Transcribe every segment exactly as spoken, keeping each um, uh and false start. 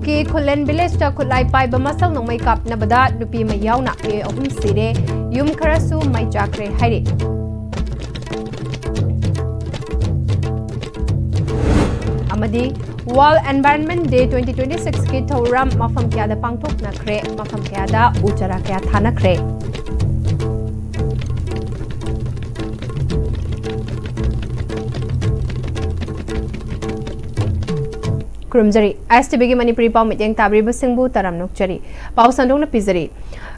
ꯀꯤ ꯈꯨꯂꯦꯟ ꯚꯤꯂꯦꯖꯇ ꯈꯨꯠꯂꯥꯏ ꯄꯥꯏꯕ ꯃꯁꯜ ꯅꯣꯡꯃꯩ ꯀꯥꯞꯅꯕꯗ ꯅꯨꯄꯤ ꯑꯃ ꯌꯥꯎꯅ ꯃꯤꯑꯣꯏ ꯑꯍꯨꯝ ꯁꯤꯔꯦ, ꯌꯨꯝ ꯈꯔꯁꯨ ꯃꯩ ꯆꯥꯛꯈ꯭ꯔꯦ ꯍꯥꯏꯔꯤ꯫ ꯑꯃꯗꯤ World Environment Day twenty twenty-six ꯀꯤ ꯊꯧꯔꯝ ꯃꯐꯝ ꯀꯌꯥꯗ ꯄꯥꯡꯊꯣꯛꯅꯈ꯭ꯔꯦ, ꯃꯐꯝ ꯀꯌꯥꯗ ꯎ ꯆꯥꯔꯥ ꯀꯌꯥ ꯊꯥꯅꯈ꯭ꯔꯦ꯫ ꯈꯨꯔꯨꯝꯖꯔꯤ꯫ ꯑꯦꯁ ꯇꯤ ꯚꯤꯒꯤ ꯃꯅꯤꯄꯨꯔꯤ ꯄꯥꯎ ꯃꯤꯠꯌꯦꯡ ꯇꯥꯕꯤꯔꯤꯕꯁꯤꯡꯕꯨ ꯇꯔꯥꯝꯅ ꯑꯣꯛꯆꯔꯤ꯫ ꯄꯥꯎ ꯁꯟꯗꯣꯛꯅ ꯄꯤꯖꯔꯤ꯫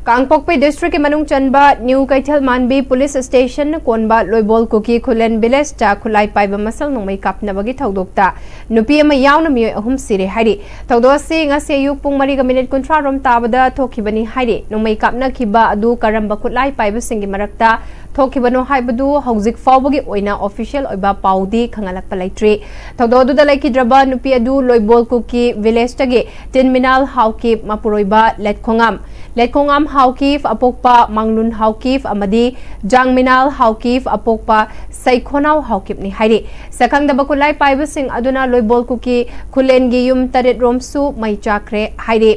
ꯀꯥꯡꯄꯣꯛꯄꯤ ꯗꯤꯁꯇ꯭ꯔꯤꯛꯀꯤ ꯃꯅꯨꯡ ꯆꯟꯕ ꯅ꯭ꯌꯨ ꯀꯩꯊꯦꯜ ꯃꯥꯟꯕꯤ ꯄꯨꯂꯤꯁ ꯁ꯭ꯇꯦꯁꯟ ꯀꯣꯟꯕ ꯂꯣꯏꯕꯣꯜ ꯀꯨꯀꯤ ꯈꯨꯂꯦꯟ ꯚꯤꯂꯦꯖꯇ ꯈꯨꯠꯂꯥꯏ ꯄꯥꯏꯕ ꯃꯁꯜ ꯅꯣꯡꯃꯩ ꯀꯥꯞꯅꯕꯒꯤ ꯊꯧꯗꯣꯛꯇ ꯅꯨꯄꯤ ꯑꯃ ꯌꯥꯎꯅ ꯃꯤꯑꯣꯏ ꯑꯍꯨꯝ ꯁꯤꯔꯦ ꯍꯥꯏꯔꯤ꯫ ꯊꯧꯗꯣꯛ ꯑꯁꯤ ꯉꯁꯤ ꯑꯌꯨꯛ ꯄꯨꯡ ꯃꯔꯤꯒ ꯃꯤꯅꯤꯠ ꯀꯨꯟꯊ꯭ꯔꯥ ꯔꯣꯝ ꯇꯥꯕꯗ ꯊꯣꯛꯈꯤꯕꯅꯤ ꯍꯥꯏꯔꯤ꯫ ꯅꯣꯡꯃꯩ ꯀꯥꯞꯅꯈꯤꯕ ꯑꯗꯨ ꯀꯔꯝꯕ ꯈꯨꯠꯂꯥꯏ ꯄꯥꯏꯕꯁꯤꯡꯒꯤ ꯃꯔꯛꯇ ꯊꯣꯛꯈꯤꯕꯅꯣ ꯍꯥꯏꯕꯗꯨ ꯍꯧꯖꯤꯛ ꯐꯥꯎꯕꯒꯤ ꯑꯣꯏꯅ ꯑꯣꯐꯤꯁꯤꯌꯦꯜ ꯑꯣꯏꯕ ꯄꯥꯎꯗꯤ ꯈꯪꯍꯜꯂꯛꯄ ꯂꯩꯇ꯭ꯔꯤ꯫ ꯊꯧꯗꯣꯛ ꯑꯗꯨꯗ ꯂꯩꯈꯤꯗ꯭ꯔꯕ ꯅꯨꯄꯤ ꯑꯗꯨ ꯂꯣꯏꯕꯣꯜ ꯀꯨꯀꯤ ꯚꯤꯂꯦꯖꯇꯒꯤ ꯇꯤꯟꯃꯤꯅꯥꯜ ꯍꯥꯎꯀꯤꯞ, ꯃꯄꯨꯔꯣꯏꯕ ꯂꯦꯠꯈꯣꯉꯥꯝ, ꯂꯦꯠꯈꯣꯉꯥꯝ ꯍꯥꯎꯀꯤꯞ, ꯑꯄꯣꯛꯄ ꯃꯥꯡꯂꯨꯟ ꯍꯥꯎꯀꯤꯞ ꯑꯃꯗꯤ ꯖꯥꯡꯃꯤꯅꯥꯜ ꯍꯥꯎꯀꯤꯞ, ꯑꯄꯣꯛꯄ ꯁꯩꯈꯣꯅꯥꯎ ꯍꯥꯎꯀꯤꯞꯅꯤ ꯍꯥꯏꯔꯤ꯫ ꯁꯛꯈꯪꯗꯕ ꯈꯨꯠꯂꯥꯏ ꯄꯥꯏꯕꯁꯤꯡ ꯑꯗꯨꯅ ꯂꯣꯏꯕꯣꯜ ꯀꯨꯀꯤ ꯈꯨꯂꯦꯟꯒꯤ ꯌꯨꯝ ꯇꯔꯦꯠ ꯔꯣꯝꯁꯨ ꯃꯩ ꯆꯥꯛꯈ꯭ꯔꯦ ꯍꯥꯏꯔꯤ꯫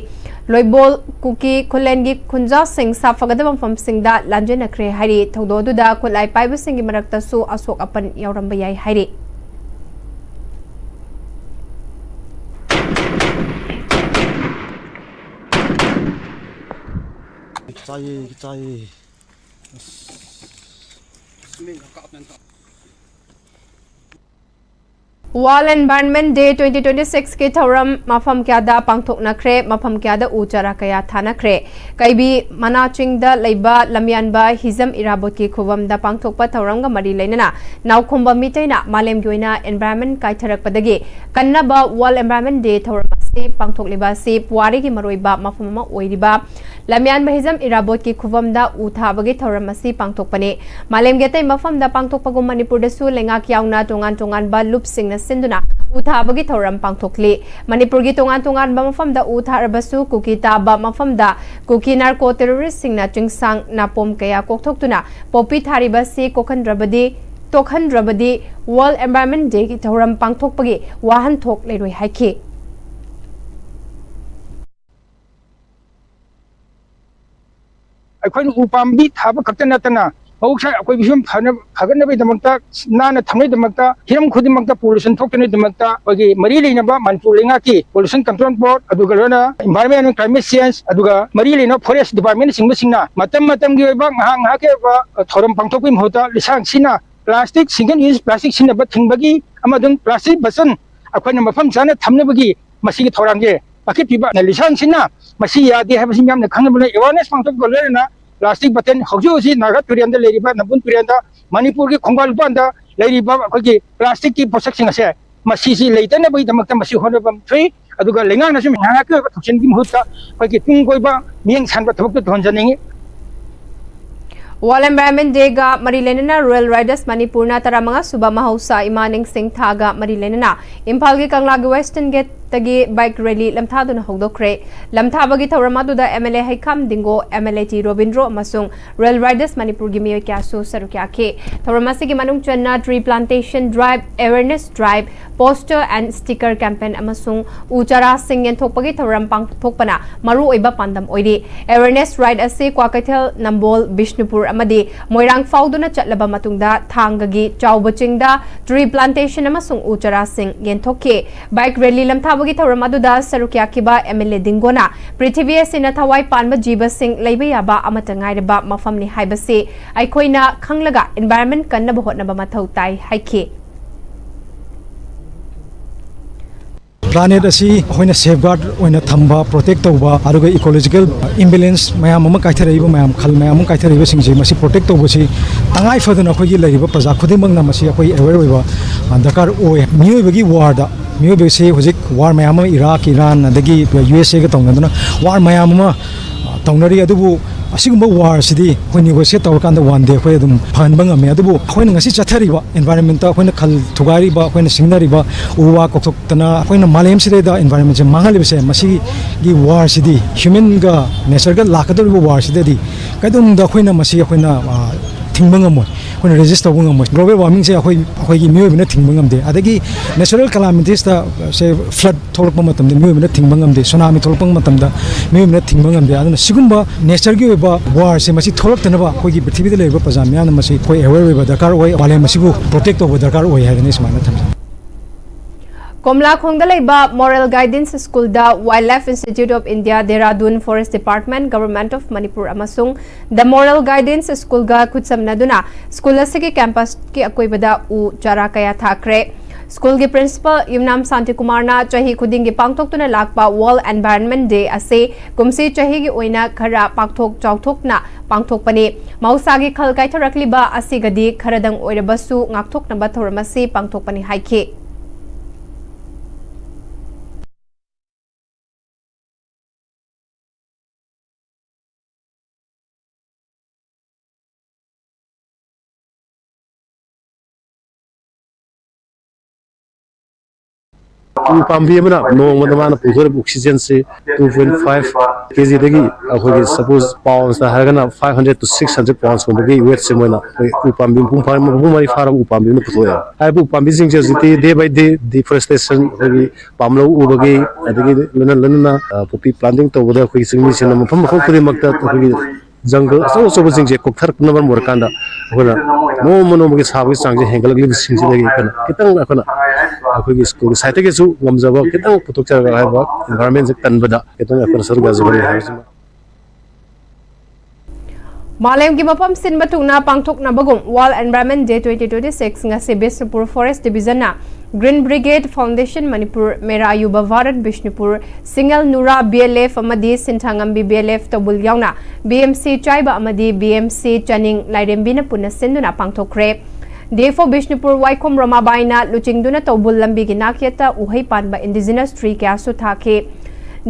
ꯂꯣꯏꯕꯣꯜ ꯀꯨꯀꯤ ꯈꯨꯂꯦꯟꯒꯤ ꯈꯨꯟꯖꯥꯁꯤꯡ ꯁꯥꯐꯒꯗꯕ ꯃꯐꯝꯁꯤꯡꯗ ꯂꯥꯟꯖꯦꯟꯅꯈ꯭ꯔꯦ ꯍꯥꯏꯔꯤ꯫ ꯊꯧꯗꯣꯛ ꯑꯗꯨꯗ ꯈꯨꯠꯂꯥꯏ ꯄꯥꯏꯕꯁꯤꯡꯒꯤ ꯃꯔꯛꯇꯁꯨ ꯑꯁꯣꯛ ꯑꯄꯟ ꯌꯥꯎꯔꯝꯕ ꯌꯥꯏ ꯍꯥꯏꯔꯤ꯫ ꯆꯥꯏꯌꯦ, ꯆꯥꯏꯌꯦ꯫ ꯑꯁ꯫ World Environment Day twenty twenty-six ꯀꯤ ꯊꯧꯔꯝ ꯃꯐꯝ ꯀꯌꯥꯗ ꯄꯥꯡꯊꯣꯛꯅꯈ꯭ꯔꯦ, ꯃꯐꯝ ꯀꯌꯥꯗ ꯎ ꯆꯥꯔꯥ ꯀꯌꯥ ꯊꯥꯅꯈ꯭ꯔꯦ꯫ ꯀꯩꯕꯤ ꯃꯅꯥ ꯆꯤꯡꯗ ꯂꯩꯕ ꯂꯝꯌꯥꯟꯕ ꯍꯤꯖꯝ ꯏꯔꯥꯕꯣꯠꯀꯤ ꯈꯨꯕꯝꯗ ꯄꯥꯡꯊꯣꯛꯄ ꯊꯧꯔꯝꯒ ꯃꯔꯤ ꯂꯩꯅꯅ ꯅꯥꯎꯈꯣꯝꯕ ꯃꯤꯇꯩꯅ ꯃꯥꯂꯦꯝꯒꯤ ꯑꯣꯏꯅ environment ꯀꯥꯏꯊꯔꯛꯄꯗꯒꯤ ꯀꯟꯅꯕ World Environment Day ꯊꯧꯔꯝ ꯑꯁꯤ ꯄꯥꯡꯊꯣꯛꯂꯤꯕ ꯑꯁꯤ ꯄꯨꯋꯥꯔꯤꯒꯤ ꯃꯔꯨꯑꯣꯏꯕ ꯃꯐꯝ ꯑꯃ ꯑꯣꯏꯔꯤꯕ ꯂꯝꯌꯥꯟꯕ ꯍꯤꯖꯝ ꯏꯔꯥꯕꯣꯠꯀꯤ ꯈꯨꯕꯝꯗ ꯎ ꯊꯥꯕꯒꯤ ꯊꯧꯔꯝ ꯑꯁꯤ ꯄꯥꯡꯊꯣꯛꯄꯅꯤ꯫ ꯃꯥꯂꯦꯝꯒꯤ ꯑꯇꯩ ꯃꯐꯝꯗ ꯄꯥꯡꯊꯣꯛꯄꯒꯨꯝ ꯃꯅꯤꯄꯨꯔꯗꯁꯨ ꯂꯩꯉꯥꯛ ꯌꯥꯎꯅ ꯇꯣꯉꯥꯟ ꯇꯣꯉꯥꯟꯕ ꯂꯨꯞꯁꯤꯡꯅ ꯁꯤꯟꯗꯨꯅ ꯎ ꯊꯥꯕꯒꯤ ꯊꯧꯔꯝ ꯄꯥꯡꯊꯣꯛꯂꯤ꯫ ꯃꯅꯤꯄꯨꯔꯒꯤ ꯇꯣꯉꯥꯟ ꯇꯣꯉꯥꯟꯕ ꯃꯐꯝꯗ ꯎ ꯊꯥꯔꯕꯁꯨ ꯀꯨꯀꯤ ꯇꯥꯕ ꯃꯐꯝꯗ ꯀꯨꯀꯤ narco terroristꯁꯤꯡꯅ ꯆꯤꯡꯁꯥꯡ ꯅꯥꯄꯣꯝ ꯀꯌꯥ ꯀꯣꯛꯊꯣꯛꯇꯨꯅ ꯄꯣꯄꯤ ꯊꯥꯔꯤꯕ ꯑꯁꯤ ꯀꯣꯛꯍꯟꯗ꯭ꯔꯕꯗꯤ, ꯇꯣꯛꯍꯟꯗ꯭ꯔꯕꯗꯤ World Environment Dayꯒꯤ ꯊꯧꯔꯝ ꯄꯥꯡꯊꯣꯛꯄꯒꯤ ꯋꯥꯍꯟꯊꯣꯛ ꯂꯩꯔꯣꯏ ꯍꯥꯏꯈꯤ꯫ ꯑꯩꯈꯣꯏꯅ ꯎ ꯄꯥꯝꯕꯤ ꯊꯥꯕ ꯈꯛꯇ ꯅꯠꯇꯅ ꯃꯍꯧꯁꯥ ꯑꯩꯈꯣꯏ ꯐꯤꯕꯝ ꯐꯅ ꯐꯒꯠꯅꯕꯒꯤꯗꯃꯛꯇ, ꯅꯥꯟꯅ ꯊꯝꯅꯕꯒꯤꯗꯃꯛꯇ, ꯍꯤꯔꯝ ꯈꯨꯗꯤꯡꯃꯛꯇ pollution ꯊꯣꯛꯇꯅꯕꯒꯤꯗꯃꯛꯇ ꯑꯩꯈꯣꯏꯒꯤ ꯃꯔꯤ ꯂꯩꯅꯕ ꯃꯅꯤꯄꯨꯔ ꯂꯩꯉꯥꯛꯀꯤ Pollution Control Board, ꯑꯗꯨꯒ ꯂꯣꯏꯅ Environment and Climate Change, ꯑꯗꯨꯒ ꯃꯔꯤ ꯂꯩꯅꯕ Forest Departmentꯅꯆꯤꯡꯕꯁꯤꯡꯅ ꯃꯇꯝ ꯃꯇꯝꯒꯤ ꯑꯣꯏꯕ ꯉꯥꯏꯍꯥꯛ ꯉꯥꯏꯍꯥꯛꯀꯤ ꯑꯣꯏꯕ ꯊꯧꯔꯝ ꯄꯥꯡꯊꯣꯛꯄꯒꯤ ꯃꯍꯨꯠꯇ ꯂꯤꯁꯥꯡ ꯁꯤꯠꯅ plastic, single use plastic ꯁꯤꯖꯤꯟꯅꯕ ꯊꯤꯡꯕꯒꯤ ꯑꯃꯗꯤ plastic ꯕꯆꯟ ꯑꯩꯈꯣꯏꯅ ꯃꯐꯝ ꯆꯥꯅ ꯊꯝꯅꯕꯒꯤ ꯃꯁꯤꯒꯤ ꯊꯧꯔꯥꯡꯁꯦ ꯄꯥꯏꯈꯠꯄꯤꯕ ꯂꯤꯁꯥꯡ ꯁꯤꯠꯅ ꯃꯁꯤ ꯌꯥꯗꯦ ꯍꯥꯏꯕꯁꯤ ꯃꯤꯌꯥꯝꯅ ꯈꯪꯅꯕ ꯑꯦꯋꯥꯔꯅꯦꯁ ꯄꯥꯡꯊꯣꯛꯄꯒ ꯂꯣꯏꯅꯅ plastic ꯕꯆꯟ ꯍꯧꯖꯤꯛ ꯍꯧꯖꯤꯛ ꯅꯥꯒꯥ ꯇꯨꯔꯦꯜꯗ ꯂꯩꯔꯤꯕ, ꯅꯝꯕꯨꯜ ꯇꯨꯔꯦꯜꯗ, ꯃꯅꯤꯄꯨꯔꯒꯤ ꯈꯣꯡꯕꯥꯟ ꯂꯨꯄꯥꯟꯗ ꯂꯩꯔꯤꯕ ꯑꯩꯈꯣꯏꯒꯤ plasticꯀꯤ ꯄꯣꯠꯁꯛꯁꯤꯡ ꯑꯁꯦ ꯃꯁꯤꯁꯤ ꯂꯩꯇꯅꯕꯒꯤꯗꯃꯛꯇ ꯃꯁꯤ ꯍꯣꯠꯅꯐꯝ ꯊꯣꯛꯏ꯫ ꯑꯗꯨꯒ ꯂꯩꯉꯥꯛꯅꯁꯨ ꯉꯥꯏꯍꯥꯛꯀꯤ ꯑꯣꯏꯕ ꯊꯧꯁꯤꯜꯒꯤ ꯃꯍꯨꯠꯇ ꯑꯩꯈꯣꯏꯒꯤ ꯇꯨꯡ ꯀꯣꯏꯕ ꯃꯤꯠꯌꯦꯡ ꯁꯥꯟꯕ ꯊꯕꯛꯇꯨ ꯇꯧꯍꯟꯖꯅꯤꯡꯏ꯫ World Environment Dayꯒ ꯃꯔꯤ ꯂꯩꯅꯅ Royal Riders ꯃꯅꯤꯄꯨꯔꯅ ꯇꯔꯥꯃꯉꯥ ꯁꯨꯕ ꯃꯍꯧꯁꯥ ꯏꯃꯥ ꯅꯤꯡꯁꯤꯡ ꯊꯥꯒ ꯃꯔꯤ ꯂꯩꯅꯅ ꯏꯝꯐꯥꯜꯒꯤ ꯀꯪꯂꯥꯒꯤ Western Gateꯇꯒꯤ bike rally ꯂꯝꯊꯥꯗꯨꯅ ꯍꯧꯗꯣꯛꯈ꯭ꯔꯦ꯫ ꯂꯝꯊꯥꯕꯒꯤ ꯊꯧꯔꯝ ꯑꯗꯨꯗ MLA ꯍꯩꯈꯥꯝ ꯗꯤꯡꯒꯣ, MLA ꯇꯤ ꯔꯣꯕꯤꯟꯗ꯭ꯔꯣ ꯑꯃꯁꯨꯡ Royal Riders ꯃꯅꯤꯄꯨꯔꯒꯤ ꯃꯤꯑꯣꯏ ꯀꯌꯥꯁꯨ ꯁꯔꯨꯛ ꯌꯥꯈꯤ꯫ ꯊꯧꯔꯝ ꯑꯁꯤꯒꯤ ꯃꯅꯨꯡ ꯆꯟꯅ tree plantation drive, awareness drive, poster and sticker campaign ꯑꯃꯁꯨꯡ ꯎ ꯆꯥꯔꯥꯁꯤꯡ ꯌꯦꯟꯊꯣꯛꯄꯒꯤ ꯊꯧꯔꯝ ꯄꯥꯡꯊꯣꯛꯄꯅ ꯃꯔꯨꯑꯣꯏꯕ ꯄꯥꯟꯗꯝ ꯑꯣꯏꯔꯤ꯫ Awareness ride ꯑꯁꯤ ꯀ꯭ꯋꯥꯀꯩꯊꯦꯜ, ꯅꯝꯕꯣꯜ, ꯕꯤꯁꯅꯨꯄꯨꯔ ꯑꯃꯗꯤ ꯃꯣꯏꯔꯥꯡ ꯐꯥꯎꯗꯨꯅ ꯆꯠꯂꯕ ꯃꯇꯨꯡꯗ ꯊꯥꯡꯒꯒꯤ ꯆꯥꯎꯕ ꯆꯤꯡꯗ tree plantation ꯑꯃꯁꯨꯡ ꯎ ꯆꯥꯔꯥꯁꯤꯡ ꯌꯦꯟꯊꯣꯛꯈꯤ꯫ Bike rally ꯂꯝꯊꯥꯕꯒꯤ ꯊꯧꯔꯝ ꯑꯗꯨꯗ ꯁꯔꯨꯛ ꯌꯥꯈꯤꯕ MLA ꯗꯤꯡꯒꯣꯅ ꯄ꯭ꯔꯤꯊꯤꯕꯤ ꯑꯁꯤꯅ ꯊꯋꯥꯏ ꯄꯥꯟꯕ ꯖꯤꯕꯁꯤꯡ ꯂꯩꯕ ꯌꯥꯕ ꯑꯃꯠꯇ ꯉꯥꯏꯔꯕ ꯃꯐꯝꯅꯤ ꯍꯥꯏꯕꯁꯤ ꯑꯩꯈꯣꯏꯅ ꯈꯪꯂꯒ environment ꯀꯟꯅꯕ ꯍꯣꯠꯅꯕ ꯃꯊꯧ ꯇꯥꯏ ꯍꯥꯏꯈꯤ꯫ Planet ꯑꯁꯤ ꯑꯩꯈꯣꯏꯅ safeguard ꯑꯣꯏꯅ ꯊꯝꯕ, protect ꯇꯧꯕ, ꯑꯗꯨꯒ ecological imbalance ꯃꯌꯥꯝ ꯑꯃ ꯀꯥꯏꯊꯔꯛꯏꯕ ꯃꯌꯥꯝ, ꯈꯜ ꯃꯌꯥꯝ ꯑꯃ ꯀꯥꯏꯊꯔꯛꯏꯕꯁꯤꯡꯁꯤ ꯃꯁꯤ protect ꯇꯧꯕꯁꯤ ꯇꯉꯥꯏ ꯐꯗꯅ ꯑꯩꯈꯣꯏꯒꯤ ꯂꯩꯔꯤꯕ ꯄ꯭ꯔꯖꯥ ꯈꯨꯗꯤꯡꯃꯛꯅ ꯃꯁꯤ ꯑꯩꯈꯣꯏ aware ꯑꯣꯏꯕ, ꯑ, ꯗꯔꯀꯥꯔ ꯑꯣꯏ꯫ ꯃꯤꯑꯣꯏꯕꯒꯤ warꯗ, ꯃꯤꯑꯣꯏꯕꯁꯤ ꯍꯧꯖꯤꯛ war ꯃꯌꯥꯝ ꯑꯃ Iraq, Iran, ꯑꯗꯒꯤ USAꯒ ꯇꯧꯅꯗꯨꯅ war ꯃꯌꯥꯝ ꯑꯃ, ꯑ, ꯇꯧꯅꯔꯤ꯫ ꯑꯗꯨꯕꯨ ꯑꯁꯤꯒꯨꯝꯕ warꯁꯤꯗꯤ ꯑꯩꯈꯣꯏ negotiate ꯇꯧꯔꯀꯥꯟꯗ one day ꯑꯩꯈꯣꯏ ꯑꯗꯨꯝ ꯐꯍꯟꯕ ꯉꯝꯃꯤ꯫ ꯑꯗꯨꯕꯨ ꯑꯩꯈꯣꯏꯅ ꯉꯁꯤ ꯆꯠꯊꯔꯤꯕ environmentꯇ ꯑꯩꯈꯣꯏꯅ ꯈꯜ ꯊꯨꯒꯥꯏꯔꯤꯕ, ꯑꯩꯈꯣꯏꯅ ꯁꯤꯡꯅꯔꯤꯕ ꯎ ꯋꯥ ꯀꯣꯛꯊꯣꯛꯇꯅ ꯑꯩꯈꯣꯏꯅ ꯃꯥꯂꯦꯝꯁꯤꯗꯩꯗ environmentꯁꯦ ꯃꯥꯡꯍꯜꯂꯤꯕꯁꯦ, ꯃꯁꯤꯒꯤ warꯁꯤꯗꯤ humanꯒ natureꯒ ꯂꯥꯛꯀꯗꯧꯔꯤꯕ warꯁꯤꯗꯗꯤ ꯀꯩꯗꯧꯅꯨꯡꯗ ꯑꯩꯈꯣꯏꯅ ꯃꯁꯤ ꯑꯩꯈꯣꯏꯅ, ꯑ, ꯊꯤꯡꯕ ꯉꯝꯃꯣꯏ, ꯑꯩꯈꯣꯏꯅ ꯔꯦꯖꯤꯁ ꯇꯧꯕ ꯉꯝꯃꯣꯏ꯫ ꯒ꯭ꯂꯣꯕꯦꯜ ꯋꯥꯔꯃꯤꯡꯁꯦ ꯑꯩꯈꯣꯏ, ꯑꯩꯈꯣꯏꯒꯤ ꯃꯤꯑꯣꯏꯕꯅ ꯊꯤꯡꯕ ꯉꯝꯗꯦ꯫ ꯑꯗꯒꯤ ꯅꯦꯆꯔꯦꯜ ꯀꯦꯂꯥꯃꯤꯇꯤꯁꯇ, ꯁꯦ, ꯐ꯭ꯂꯠ ꯊꯣꯛꯂꯛꯄ ꯃꯇꯝꯗ ꯃꯤꯑꯣꯏꯕꯅ ꯊꯤꯡꯕ ꯉꯝꯗꯦ, ꯁꯨꯅꯥꯃꯤ ꯊꯣꯛꯂꯛꯄ ꯃꯇꯝꯗ ꯃꯤꯑꯣꯏꯕꯅ ꯊꯤꯡꯕ ꯉꯝꯗꯦ꯫ ꯑꯗꯨꯅ ꯁꯤꯒꯨꯝꯕ ꯅꯦꯆꯔꯒꯤ ꯑꯣꯏꯕ ꯋꯥꯔꯁꯦ ꯃꯁꯤ ꯊꯣꯛꯂꯛꯇꯅꯕ ꯑꯩꯈꯣꯏꯒꯤ ꯄ꯭ꯔꯤꯊꯤꯕꯤꯗ ꯂꯩꯔꯤꯕ ꯄ꯭ꯔꯖꯥ ꯃꯤꯌꯥꯝꯅ ꯃꯁꯤ ꯑꯩꯈꯣꯏ ꯑꯦꯋꯦꯌꯔ ꯑꯣꯏꯕ ꯗꯔꯀꯥꯔ ꯑꯣꯏ, ꯃꯥꯂꯦꯝ ꯑꯁꯤꯕꯨ ꯄ꯭ꯔꯣꯇꯦꯛ ꯇꯧꯕ ꯗꯔꯀꯥꯔ ꯑꯣꯏ ꯍꯥꯏꯗꯅ ꯑꯩ ꯁꯨꯃꯥꯏꯅ ꯊꯝꯖꯩ꯫ ꯀꯣꯝꯂꯥꯈꯣꯡꯗ ꯂꯩꯕ Moral Guidance School the Wildlife Institute of India, Dehradun, Forest Department, Government of Manipur ꯑꯃꯁꯨꯡ The Moral Guidance School ꯒ ꯈꯨꯠꯁꯝꯅꯗꯨꯅ ꯁ꯭ꯀꯨꯜ ꯑꯁꯤꯒꯤ ꯀꯦꯝꯄꯁꯀꯤ ꯑꯀꯣꯏꯕꯗ ꯎ ꯆꯥꯔꯥ ꯀꯌꯥ ꯊꯥꯈ꯭ꯔꯦ꯫ ꯁ꯭ꯀꯨꯜꯒꯤ ꯄ꯭ꯔꯤꯟꯁꯤꯄꯜ ꯌꯨꯝꯅꯥꯝ ꯁꯥꯟꯇꯤꯀꯨꯃꯥꯔꯅ ꯆꯍꯤ ꯈꯨꯗꯤꯡꯒꯤ ꯄꯥꯡꯊꯣꯛꯇꯨꯅ ꯂꯥꯛꯄ World Environment Day ꯑꯁꯤ ꯀꯨꯝꯁꯤ ꯆꯍꯤꯒꯤ ꯑꯣꯏꯅ ꯈꯔ ꯄꯥꯛꯊꯣꯛ ꯆꯥꯎꯊꯣꯛꯅ ꯄꯥꯡꯊꯣꯛꯄꯅꯤ꯫ ꯃꯍꯧꯁꯥꯒꯤ ꯈꯜ ꯀꯥꯏꯊꯔꯛꯂꯤꯕ ꯑꯁꯤꯒꯗꯤ ꯈꯔꯗꯪ ꯑꯣꯏꯔꯕꯁꯨ ꯉꯥꯛꯊꯣꯛꯅꯕ ꯊꯧꯔꯝ ꯑꯁꯤ ꯄꯥꯡꯊꯣꯛꯄꯅꯤ ꯍꯥꯏꯈꯤ꯫ ꯎ ꯄꯥꯝꯕꯤ ꯑꯃꯅ ꯅꯣꯡꯃꯗ ꯃꯥꯅ ꯄꯨꯊꯣꯔꯛꯄ oxygen ꯁꯤ two point five kg ꯗꯒꯤ ꯑꯩꯈꯣꯏꯒꯤ, suppose, pounds ꯇ ꯍꯥꯏꯔꯒꯅ five hundred to six hundred pounds ꯀꯨꯝꯕꯒꯤ weight ꯁꯤ ꯃꯣꯏꯅ ꯑꯩꯈꯣꯏ ꯎ ꯄꯥꯝꯕꯤ ꯃꯄꯨꯡ ꯐꯥ-, ꯃꯄꯨꯡ ꯃꯔꯩ ꯐꯥꯔꯕ ꯎ ꯄꯥꯝꯕꯤ ꯑꯃꯅ ꯄꯨꯊꯣꯛꯑꯦ꯫ ꯍꯥꯏꯔꯤꯕ ꯎ ꯄꯥꯝꯕꯤꯁꯤꯡꯁꯦ ꯍꯧꯖꯤꯛꯇꯤ day by day deforestation, ꯑꯩꯈꯣꯏꯒꯤ ꯄꯥꯝꯂꯧ ꯎꯕꯒꯤ, ꯑꯗꯒꯤ ꯂꯣꯏꯅ ꯂꯣꯏꯅꯅ, ꯑ, poppy planting ꯇꯧꯕꯗ ꯑꯩꯈꯣꯏꯒꯤ ꯆꯤꯡꯃꯤꯁꯤꯡꯅ ꯃꯐꯝ ꯃꯐꯝ ꯈꯨꯗꯤꯡꯃꯛꯇ ꯑꯩꯈꯣꯏꯒꯤ ꯖꯪꯒꯜ ꯑꯆꯧ ꯑꯆꯧꯕꯁꯤꯡꯁꯦ ꯀꯣꯛꯊꯔꯛꯄꯅ ꯃꯔꯝ ꯑꯣꯏꯔꯀꯥꯟꯗ ꯑꯩꯈꯣꯏꯅ ꯅꯣꯡꯃ ꯅꯣꯡꯃꯒꯤ ꯁꯥꯕꯒꯤ ꯆꯥꯡꯁꯦ ꯍꯦꯟꯒꯠꯂꯛꯂꯤꯕꯁꯤꯡꯁꯤꯗꯒꯤ ꯑꯩꯈꯣꯏꯅ ꯈꯤꯇꯪ ꯑꯩꯈꯣꯏꯅ ꯑꯩꯈꯣꯏꯒꯤ ꯁ꯭ꯀꯨꯜꯒꯤ ꯁꯥꯏꯠꯇꯒꯤꯁꯨ ꯉꯝꯖꯕ ꯈꯤꯇꯪ ꯄꯨꯊꯣꯛꯆꯔꯒ ꯍꯥꯏꯔꯤꯕ environment ꯁꯦ ꯀꯟꯕꯗ ꯈꯤꯇꯪ ꯑꯩꯈꯣꯏꯅ ꯁꯔꯨꯛ ꯌꯥꯖꯕꯅꯤ ꯍꯥꯏꯕꯁꯤꯃ꯫ ꯃꯥꯂꯦꯝꯒꯤ ꯃꯐꯝ ꯁꯤꯟꯕ ꯊꯨꯡꯅ ꯄꯥꯡꯊꯣꯛꯅꯕꯒꯨꯝ World Environment Day twenty twenty six ꯉꯁꯤ ꯕꯤꯁꯅꯨꯄꯨꯔ Forest Division ꯅ Green Brigade Foundation Manipur, ꯃꯦꯔꯥ ꯌꯨꯕ Bharat Bishnupur, ꯁꯤꯡꯉꯦꯜ ꯅꯨꯔꯥ B L F ꯑꯃꯗꯤ ꯁꯤꯟꯊꯥꯉꯝꯕꯤ B L F ꯇꯧꯕꯨꯜ ꯌꯥꯎꯅ B M C ꯆꯥꯏꯕ ꯑꯃꯗꯤ B M C ꯆꯅꯤꯡ ꯂꯥꯏꯔꯦꯝꯕꯤꯅ ꯄꯨꯟꯅ ꯁꯤꯟꯗꯨꯅ ꯄꯥꯡꯊꯣꯛꯈ꯭ꯔꯦ꯫ D F O ꯕꯤꯁꯅꯨꯄꯨꯔ ꯋꯥꯏꯈꯣꯝ ꯔꯃꯥꯕꯥꯏꯅ ꯂꯨꯆꯤꯡꯗꯨꯅ ꯇꯧꯕꯨꯜ ꯂꯝꯕꯤꯒꯤ ꯅꯥꯛꯌꯦꯠꯇ ꯎꯍꯩ ꯄꯥꯟꯕ indigenous tree ꯀꯌꯥꯁꯨ ꯊꯥꯈꯤ꯫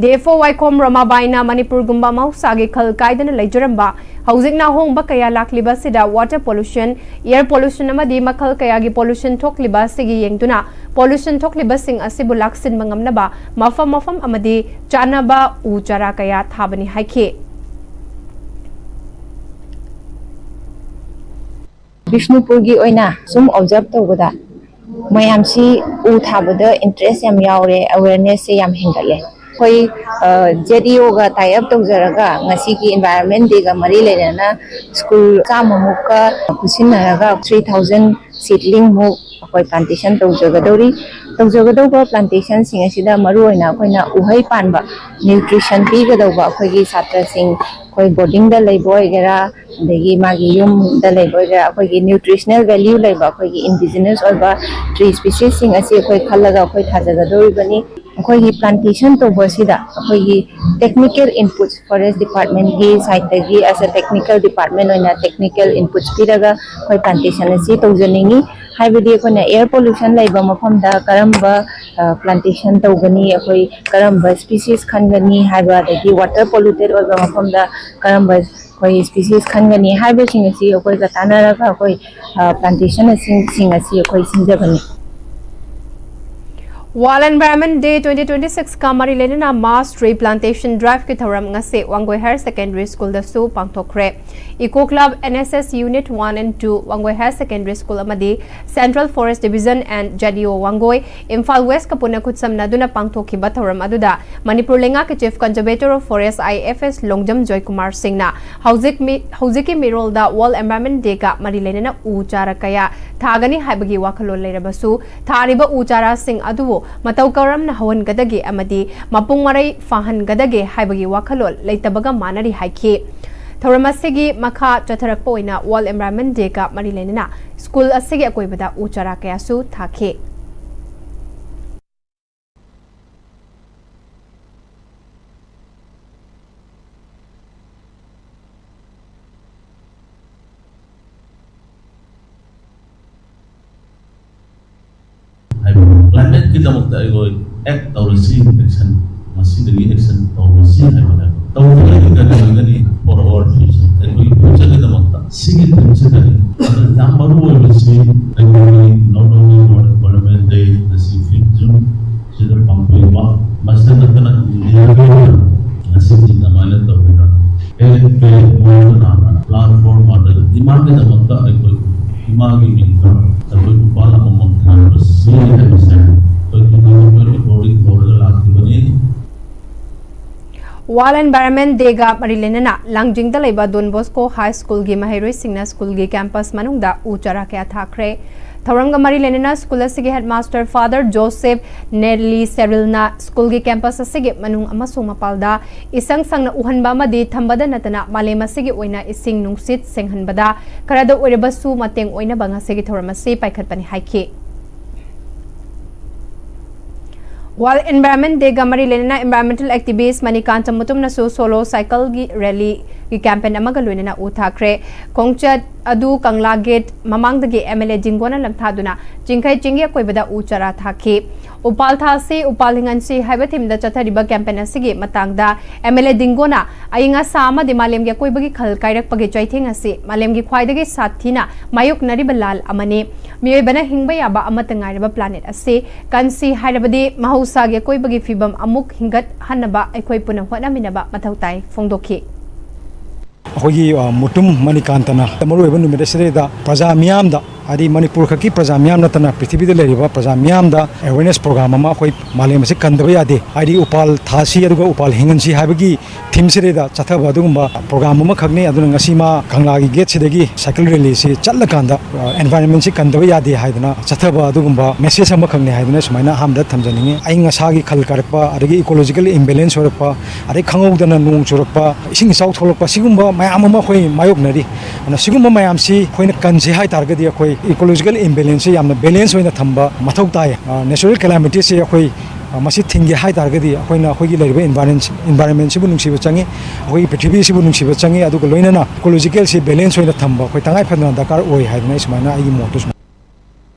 D F O ꯋꯥꯏꯈꯣꯝ ꯔꯃꯥꯕꯥꯏꯅ ꯃꯅꯤꯄꯨꯔꯒꯨꯝꯕ ꯃꯍꯧꯁꯥꯒꯤ ꯈꯜ ꯀꯥꯏꯗꯅ ꯂꯩꯖꯔꯝꯕ ꯍꯧꯖꯤꯛꯅ ꯑꯍꯣꯡꯕ ꯀꯌꯥ ꯂꯥꯛꯂꯤꯕ ꯑꯁꯤꯗ water pollution, air pollution ꯑꯃꯗꯤ ꯃꯈꯜ ꯀꯌꯥꯒꯤ pollution ꯊꯣꯛꯂꯤꯕ ꯑꯁꯤꯒꯤ ꯌꯦꯡꯗꯨꯅ pollution ꯊꯣꯛꯂꯤꯕꯁꯤꯡ ꯑꯁꯤꯕꯨ ꯂꯥꯛꯁꯤꯟꯕ ꯉꯝꯅꯕ ꯃꯐꯝ ꯃꯐꯝ ꯑꯃꯗꯤ ꯆꯥꯅꯕ ꯎ ꯆꯥꯔꯥ ꯀꯌꯥ ꯊꯥꯕꯅꯤ ꯍꯥꯏꯈꯤ꯫ ꯕꯤꯁꯅꯨꯄꯨꯔꯒꯤ ꯑꯣꯏꯅ ꯁꯨꯝ ꯑꯣꯕꯖꯔꯕ ꯇꯧꯕꯗ ꯃꯌꯥꯝꯁꯤ ꯎ ꯊꯥꯕꯗ ꯏꯟꯇꯔꯦꯁ ꯌꯥꯝ ꯌꯥꯎꯔꯦ, ꯑꯋꯦꯔꯅꯦꯁꯁꯦ ꯌꯥꯝ ꯍꯦꯟꯒꯠꯂꯦ꯫ ꯑꯩꯈꯣꯏ ꯖꯦꯠ ꯏ ꯑꯣꯒ ꯇꯥꯏ ꯑꯞ ꯇꯧꯖꯔꯒ ꯉꯁꯤꯒꯤ ꯏꯟꯚꯥꯏꯔꯣꯟꯃꯦꯟ ꯗꯦꯒ ꯃꯔꯤ ꯂꯩꯅꯅ ꯁ꯭ꯀꯨꯜ ꯆꯥꯝꯃꯃꯨꯛꯀ ꯄꯨꯟꯁꯤꯟꯅꯔꯒ ꯊ꯭ꯔꯤ ꯊꯥꯎꯖꯟ ꯁꯤꯗꯂꯤꯡꯃꯨꯛ ꯑꯩꯈꯣꯏ ꯄ꯭ꯂꯥꯟꯇꯦꯁꯟ ꯇꯧꯖꯒꯗꯧꯔꯤ꯫ ꯇꯧꯖꯒꯗꯧꯕ ꯄ꯭ꯂꯥꯟꯇꯦꯁꯟꯁꯤꯡ ꯑꯁꯤꯗ ꯃꯔꯨꯑꯣꯏꯅ ꯑꯩꯈꯣꯏꯅ ꯎꯍꯩ ꯄꯥꯟꯕ ꯅ꯭ꯌꯨꯇ꯭ꯔꯤꯁꯟ ꯄꯤꯒꯗꯧꯕ ꯑꯩꯈꯣꯏꯒꯤ ꯁꯥꯇ꯭ꯔꯁꯤꯡ, ꯑꯩꯈꯣꯏ ꯕꯣꯔꯗꯤꯡꯗ ꯂꯩꯕ ꯑꯣꯏꯒꯦꯔꯥ, ꯑꯗꯒꯤ ꯃꯥꯒꯤ ꯌꯨꯝꯗ ꯂꯩꯕ ꯑꯣꯏꯒꯦꯔꯥ, ꯑꯩꯈꯣꯏꯒꯤ ꯅ꯭ꯌꯨꯇ꯭ꯔꯤꯁꯅꯦꯜ ꯚꯦꯂ꯭ꯌꯨ ꯂꯩꯕ ꯑꯩꯈꯣꯏꯒꯤ ꯏꯟꯗꯤꯖꯤꯅꯁ ꯑꯣꯏꯕ ꯇ꯭ꯔꯤ ꯁ꯭ꯄꯤꯁꯤꯁꯁꯤꯡ ꯑꯁꯤ ꯑꯩꯈꯣꯏ ꯈꯜꯂꯒ ꯑꯩꯈꯣꯏ ꯊꯥꯖꯒꯗꯧꯔꯤꯕꯅꯤ꯫ ꯑꯩꯈꯣꯏꯒꯤ ꯄ꯭ꯂꯥꯟꯇꯦꯁꯟ ꯇꯧꯕ ꯑꯁꯤꯗ ꯑꯩꯈꯣꯏꯒꯤ ꯇꯦꯛꯅꯤꯀꯦꯜ ꯏꯟꯄꯨꯠꯁ ꯐꯣꯔꯦꯁ ꯗꯤꯄꯥꯔꯠꯃꯦꯟꯒꯤ ꯁꯥꯏꯠꯇꯒꯤ, ꯑꯦꯁ ꯑꯦ ꯇꯦꯛꯅꯤꯀꯦꯜ ꯗꯤꯄꯥꯔꯠꯃꯦꯟ ꯑꯣꯏꯅ ꯇꯦꯛꯅꯤꯀꯦꯜ ꯏꯟꯄꯨꯠꯁ ꯄꯤꯔꯒ ꯑꯩꯈꯣꯏ ꯄ꯭ꯂꯥꯟꯇꯦꯁꯟ ꯑꯁꯤ ꯇꯧꯖꯅꯤꯡꯉꯤ꯫ ꯍꯥꯏꯕꯗꯤ ꯑꯩꯈꯣꯏꯅ ꯑꯦꯌꯔ ꯄꯣꯂꯨꯁꯟ ꯂꯩꯕ ꯃꯐꯝꯗ ꯀꯔꯝꯕ ꯄ꯭ꯂꯥꯟꯇꯦꯁꯟ ꯇꯧꯒꯅꯤ, ꯑꯩꯈꯣꯏ ꯀꯔꯝꯕ ꯁ꯭ꯄꯤꯁꯤꯁ ꯈꯟꯒꯅꯤ ꯍꯥꯏꯕ, ꯑꯗꯒꯤ ꯋꯥꯇꯔ ꯄꯣꯂꯨꯇꯦꯠ ꯑꯣꯏꯕ ꯃꯐꯝꯗ ꯀꯔꯝꯕ ꯑꯩꯈꯣꯏ ꯁ꯭ꯄꯤꯁꯤꯁ ꯈꯟꯒꯅꯤ ꯍꯥꯏꯕꯁꯤꯡ ꯑꯁꯤ ꯑꯩꯈꯣꯏꯒ ꯇꯥꯟꯅꯔꯒ ꯑꯩꯈꯣꯏ ꯄ꯭ꯂꯥꯟꯇꯦꯁꯟꯁꯤꯡ ꯑꯁꯤ ꯑꯩꯈꯣꯏ ꯁꯤꯟꯖꯕꯅꯤ꯫ World Environment Day twenty twenty six ꯀ ꯃꯔꯤ ꯂꯩꯅꯅ mass tree plantation drive ꯀꯤ ꯊꯧꯔꯝ ꯉꯁꯤ ꯋꯥꯡꯒꯣꯏ Higher Secondary School ꯗꯁꯨ ꯄꯥꯡꯊꯣꯛꯈ꯭ꯔꯦ꯫ Eco Club, N S S Unit one and two, Wangoi Higher Secondary School ꯑꯃꯗꯤ Central Forest Division and Z E O Wangoi, Imphal West ꯀ ꯄꯨꯟꯅ ꯈꯨꯠꯁꯝꯅꯗꯨꯅ ꯄꯥꯡꯊꯣꯛꯈꯤꯕ ꯊꯧꯔꯝ ꯑꯗꯨꯗ ꯃꯅꯤꯄꯨꯔ ꯂꯩꯉꯥꯛꯀꯤ Chief Conservator of Forest, I F S, Longjam Joykumar ꯁꯤꯡꯅ ꯍꯧꯖꯤꯛ ꯃꯤ-, ꯍꯧꯖꯤꯛꯀꯤ ꯃꯤꯔꯣꯜꯗ World Environment Day ꯒ ꯃꯔꯤ ꯂꯩꯅꯅ ꯎ ꯆꯥꯔ ꯀꯌꯥ ꯊꯥꯒꯅꯤ ꯍꯥꯏꯕꯒꯤ ꯋꯥꯈꯜꯂꯣꯟ ꯂꯩꯔꯕꯁꯨ, ꯊꯥꯔꯤꯕ ꯎ ꯆꯥꯔꯥꯁꯤꯡ ꯑꯗꯨꯕꯨ ꯃꯇꯧ ꯀꯔꯝꯅ ꯍꯧꯍꯟꯒꯗꯒꯦ ꯑꯃꯗꯤ ꯃꯄꯨꯡ ꯃꯔꯩ ꯐꯥꯍꯟꯒꯗꯒꯦ ꯍꯥꯏꯕꯒꯤ ꯋꯥꯈꯜꯂꯣꯟ ꯂꯩꯇꯕꯒ ꯃꯥꯟꯅꯔꯤ ꯍꯥꯏꯈꯤ꯫ ꯊꯧꯔꯝ ꯑꯁꯤꯒꯤ ꯃꯈꯥ ꯆꯠꯊꯔꯛꯄ ꯑꯣꯏꯅ World Environment Day ꯒ ꯃꯔꯤ ꯂꯩꯅꯅ ꯁ꯭ꯀꯨꯜ ꯑꯁꯤꯒꯤ ꯑꯀꯣꯏꯕꯗ ꯎ ꯆꯥꯔꯥ ꯀꯌꯥꯁꯨ ꯊꯥꯈꯤ꯫ ꯍꯥꯏꯕ ꯀ꯭ꯂꯥꯏꯃꯦꯠꯀꯤꯗꯃꯛꯇ ꯑꯩꯈꯣꯏ ꯑꯦꯛ ꯇꯧꯔꯁꯤ, ꯑꯦꯛꯁꯟ ꯉꯁꯤꯗꯒꯤ ꯑꯦꯛꯁꯟ ꯇꯧꯔꯁꯤ ꯍꯥꯏꯕꯅꯦꯕ꯫ ꯇꯧꯗ꯭ꯔꯒꯗꯤ ꯀꯔꯤ ꯑꯣꯏꯒꯅꯤ? For our future, ꯑꯩꯈꯣꯏꯒꯤ ꯐ꯭ꯌꯨꯆꯔꯒꯤꯗꯃꯛꯇ ꯁꯤꯒꯤ ꯊꯤꯝꯁꯤꯗꯅꯤ꯫ ꯑꯗꯨꯅ ꯌꯥꯝ ꯃꯔꯨ ꯑꯣꯏꯕꯁꯤ ꯑꯩꯈꯣꯏꯒꯤ not only World Environment Day ꯉꯁꯤ fifth June ꯁꯤꯗ ꯄꯥꯡꯊꯣꯛꯏꯕ, ꯃꯁꯤꯗ ꯅꯠꯇꯅ ꯏꯟꯗꯤꯌꯥꯒꯤ ꯑꯣꯏꯅ ꯉꯁꯤꯗꯤ ꯑꯗꯨꯃꯥꯏꯅ ꯇꯧꯗꯅ ꯑꯦ ꯄꯦ ꯃꯣꯏꯅ ꯄ꯭ꯂꯥꯟ ꯐꯣꯔ ꯃꯥꯗꯔ ꯗꯤꯃꯥꯟꯒꯤꯗꯃꯛꯇ ꯑꯩꯈꯣꯏ ꯃꯥꯒꯤ ꯃꯤꯡꯗ ꯑꯩꯈꯣꯏ ꯎꯄꯥꯜ ꯑꯃꯃꯝ ꯊꯥꯔꯕꯁꯤ ꯍꯥꯏꯕꯁꯦ ꯑꯩꯈꯣꯏ ꯇꯨ ꯊꯥꯎꯖꯟ ꯇ꯭ꯋꯦꯟꯇꯤ ꯐꯣꯔꯗꯒꯤ ꯍꯧꯔꯒ ꯂꯥꯛꯈꯤꯕꯅꯤ꯫ World Environment Dayꯒ ꯃꯔꯤ ꯂꯩꯅꯅ ꯂꯥꯡꯖꯤꯡꯗ ꯂꯩꯕ Don Bosco High Schoolꯒꯤ ꯃꯍꯩꯔꯣꯏꯁꯤꯡꯅ ꯁ꯭ꯀꯨꯜꯒꯤ ꯀꯦꯝꯄꯁ ꯃꯅꯨꯡꯗ ꯎ ꯆꯥꯔꯥ ꯀꯌꯥ ꯊꯥꯈ꯭ꯔꯦ꯫ ꯊꯧꯔꯝꯒ ꯃꯔꯤ ꯂꯩꯅꯅ ꯁ꯭ꯀꯨꯜ ꯑꯁꯤꯒꯤ headmaster Father Joseph Nelly Serilꯅ ꯁ꯭ꯀꯨꯜꯒꯤ ꯀꯦꯝꯄꯁ ꯑꯁꯤꯒꯤ ꯃꯅꯨꯡ ꯑꯃꯁꯨꯡ ꯃꯄꯥꯜꯗ ꯏꯁꯪ ꯁꯪꯅ ꯎꯍꯟꯕ ꯑꯃꯗꯤ ꯊꯝꯕꯗ ꯅꯠꯇꯅ ꯃꯥꯂꯦꯝ ꯑꯁꯤꯒꯤ ꯑꯣꯏꯅ ꯏꯁꯤꯡ ꯅꯨꯡꯁꯤꯠ ꯁꯦꯡꯍꯟꯕꯗ ꯈꯔꯗ ꯑꯣꯏꯔꯕꯁꯨ ꯃꯇꯦꯡ ꯑꯣꯏꯅꯕ ꯉꯁꯤꯒꯤ ꯊꯧꯔꯝ ꯑꯁꯤ ꯄꯥꯏꯈꯠꯄꯅꯤ ꯍꯥꯏꯈꯤ꯫ World Environment Dayꯒ ꯃꯔꯤ ꯂꯩꯅꯅ environmental activist Manikanta ꯃꯨꯇꯨꯝꯅꯁꯨ solo cycleꯒꯤ rallyꯒꯤ campaign ꯑꯃꯒ ꯂꯣꯏꯅꯅ ꯎ ꯊꯥꯈ꯭ꯔꯦ꯫ ꯈꯣꯡꯆꯠ ꯑꯗꯨ ꯀꯪꯂꯥ gate ꯃꯃꯥꯡꯗꯒꯤ MLA ꯗꯤꯡꯒꯣꯅ ꯂꯝꯊꯥꯗꯨꯅ ꯆꯤꯡꯈꯩ ꯆꯤꯡꯒꯤ ꯑꯀꯣꯏꯕꯗ ꯎ ꯆꯥꯔꯥ ꯊꯥꯈꯤ꯫ ꯎꯄꯥꯜ ꯊꯥꯁꯤ, ꯎꯄꯥꯜ ꯍꯤꯡꯍꯟꯁꯤ ꯍꯥꯏꯕ themeꯗ ꯆꯠꯊꯔꯤꯕ campaign ꯑꯁꯤꯒꯤ ꯃꯇꯥꯡꯗ MLA ꯗꯤꯡꯒꯣꯅ ꯑꯏꯪ ꯑꯁꯥ ꯑꯃꯗꯤ ꯃꯥꯂꯦꯝꯒꯤ ꯑꯀꯣꯏꯕꯒꯤ ꯈꯜ ꯀꯥꯏꯔꯛꯄꯒꯤ ꯆꯩꯊꯦꯡ ꯑꯁꯤ ꯃꯥꯂꯦꯝꯒꯤ ꯈ꯭ꯋꯥꯏꯗꯒꯤ ꯁꯥꯊꯤꯅ ꯃꯥꯌꯣꯛꯅꯔꯤꯕ ꯂꯥꯜ ꯑꯃꯅꯤ꯫ ꯃꯤꯑꯣꯏꯕꯅ ꯍꯤꯡꯕ ꯌꯥꯕ ꯑꯃꯠꯇ ꯉꯥꯏꯔꯕ planet ꯑꯁꯤ ꯀꯟꯁꯤ ꯍꯥꯏꯔꯕꯗꯤ ꯃꯍꯧꯁꯥꯒꯤ ꯑꯀꯣꯏꯕꯒꯤ ꯐꯤꯕꯝ ꯑꯃꯨꯛ ꯍꯤꯡꯒꯠꯍꯟꯅꯕ ꯑꯩꯈꯣꯏ ꯄꯨꯟꯅ ꯍꯣꯠꯅꯃꯤꯟꯅꯕ ꯃꯊꯧ ꯇꯥꯏ ꯐꯣꯡꯗꯣꯛꯈꯤ꯫ ꯑꯩꯈꯣꯏꯒꯤ ꯑ, ꯃꯨꯇꯨꯝ ꯃꯅꯤꯀꯥꯟꯇꯅ ꯃꯔꯨꯑꯣꯏꯕ ꯅꯨꯃꯤꯠ ꯑꯁꯤꯗꯩꯗ ꯄ꯭ꯔꯖꯥ ꯃꯤꯌꯥꯝꯗ, ꯍꯥꯏꯗꯤ ꯃꯅꯤꯄꯨꯔ ꯈꯛꯀꯤ ꯄ꯭ꯔꯖꯥ ꯃꯤꯌꯥꯝ ꯅꯠꯇꯅ ꯄ꯭ꯔꯤꯊꯤꯕꯤꯗ ꯂꯩꯔꯤꯕ ꯄ꯭ꯔꯖꯥ ꯃꯤꯌꯥꯝꯗ awareness program ꯑꯃ ꯑꯩꯈꯣꯏ ꯃꯥꯂꯦꯝ ꯑꯁꯤ ꯀꯟꯗꯕ ꯌꯥꯗꯦ, ꯍꯥꯏꯗꯤ ꯎꯄꯥꯜ ꯊꯥꯁꯤ ꯑꯗꯨꯒ ꯎꯄꯥꯜ ꯍꯤꯡꯍꯟꯁꯤ ꯍꯥꯏꯕꯒꯤ themeꯁꯤꯗꯩꯗ ꯆꯠꯊꯕ ꯑꯗꯨꯒꯨꯝꯕ program ꯑꯃꯈꯛꯅꯤ꯫ ꯑꯗꯨꯅ ꯉꯁꯤ ꯃꯥ ꯀꯪꯂꯥꯒꯤ gateꯁꯤꯗꯒꯤ cycle rallyꯁꯤ ꯆꯠꯂꯀꯥꯟꯗ ꯑ, environmentꯁꯤ ꯀꯟꯗꯕ ꯌꯥꯗꯦ ꯍꯥꯏꯗꯅ ꯆꯠꯊꯕ ꯑꯗꯨꯒꯨꯝꯕ message ꯑꯃꯈꯛꯅꯤ ꯍꯥꯏꯗꯅ ꯁꯨꯃꯥꯏꯅ ꯑꯍꯥꯟꯕꯗ ꯊꯝꯖꯅꯤꯡꯉꯤ꯫ ꯑꯏꯪ ꯑꯁꯥꯒꯤ ꯈꯜ ꯀꯥꯏꯔꯛꯄ, ꯑꯗꯒꯤ ecological imbalance ꯑꯣꯏꯔꯛꯄ, ꯑꯗꯩ ꯈꯪꯍꯧꯗꯅ ꯅꯣꯡ ꯆꯨꯔꯛꯄ, ꯏꯁꯤꯡ ꯏꯆꯥꯎ ꯊꯣꯛꯂꯛꯄ, ꯁꯤꯒꯨꯝꯕ ꯃꯌꯥꯝ ꯑꯃ ꯑꯩꯈꯣꯏ ꯃꯥꯌꯣꯛꯅꯔꯤ꯫ ꯑꯗꯨꯅ ꯁꯤꯒꯨꯝꯕ ꯃꯌꯥꯝꯁꯤ ꯑꯩꯈꯣꯏꯅ ꯀꯟꯁꯤ ꯍꯥꯏ ꯇꯥꯔꯒꯗꯤ ꯑꯩꯈꯣꯏ ecological imbalanceꯁꯤ ꯌꯥꯝꯅ balance ꯑꯣꯏꯅ ꯊꯝꯕ ꯃꯊꯧ ꯇꯥꯏ꯫ ꯑ, natural calamityꯁꯤ ꯑꯩꯈꯣꯏ ꯑ, ꯃꯁꯤ ꯊꯤꯡꯒꯦ ꯍꯥꯏ ꯇꯥꯔꯒꯗꯤ ꯑꯩꯈꯣꯏꯅ ꯑꯩꯈꯣꯏꯒꯤ ꯂꯩꯔꯤꯕ environment, environmentꯁꯤꯕꯨ ꯅꯨꯡꯁꯤꯕ ꯆꯪꯉꯤ, ꯑꯩꯈꯣꯏꯒꯤ ꯄ꯭ꯔꯤꯊꯤꯕꯤꯁꯤꯕꯨ ꯅꯨꯡꯁꯤꯕ ꯆꯪꯉꯤ, ꯑꯗꯨꯒ ꯂꯣꯏꯅꯅ ecologicalꯁꯤ balance ꯑꯣꯏꯅ ꯊꯝꯕ ꯑꯩꯈꯣꯏ ꯇꯉꯥꯏ ꯐꯗꯅ ꯗꯔꯀꯥꯔ ꯑꯣꯏ ꯍꯥꯏꯗꯅ ꯑꯩ ꯁꯨꯃꯥꯏꯅ ꯑꯩꯒꯤ ꯃꯣꯠꯇꯨ ꯁꯨꯃꯥꯏꯅ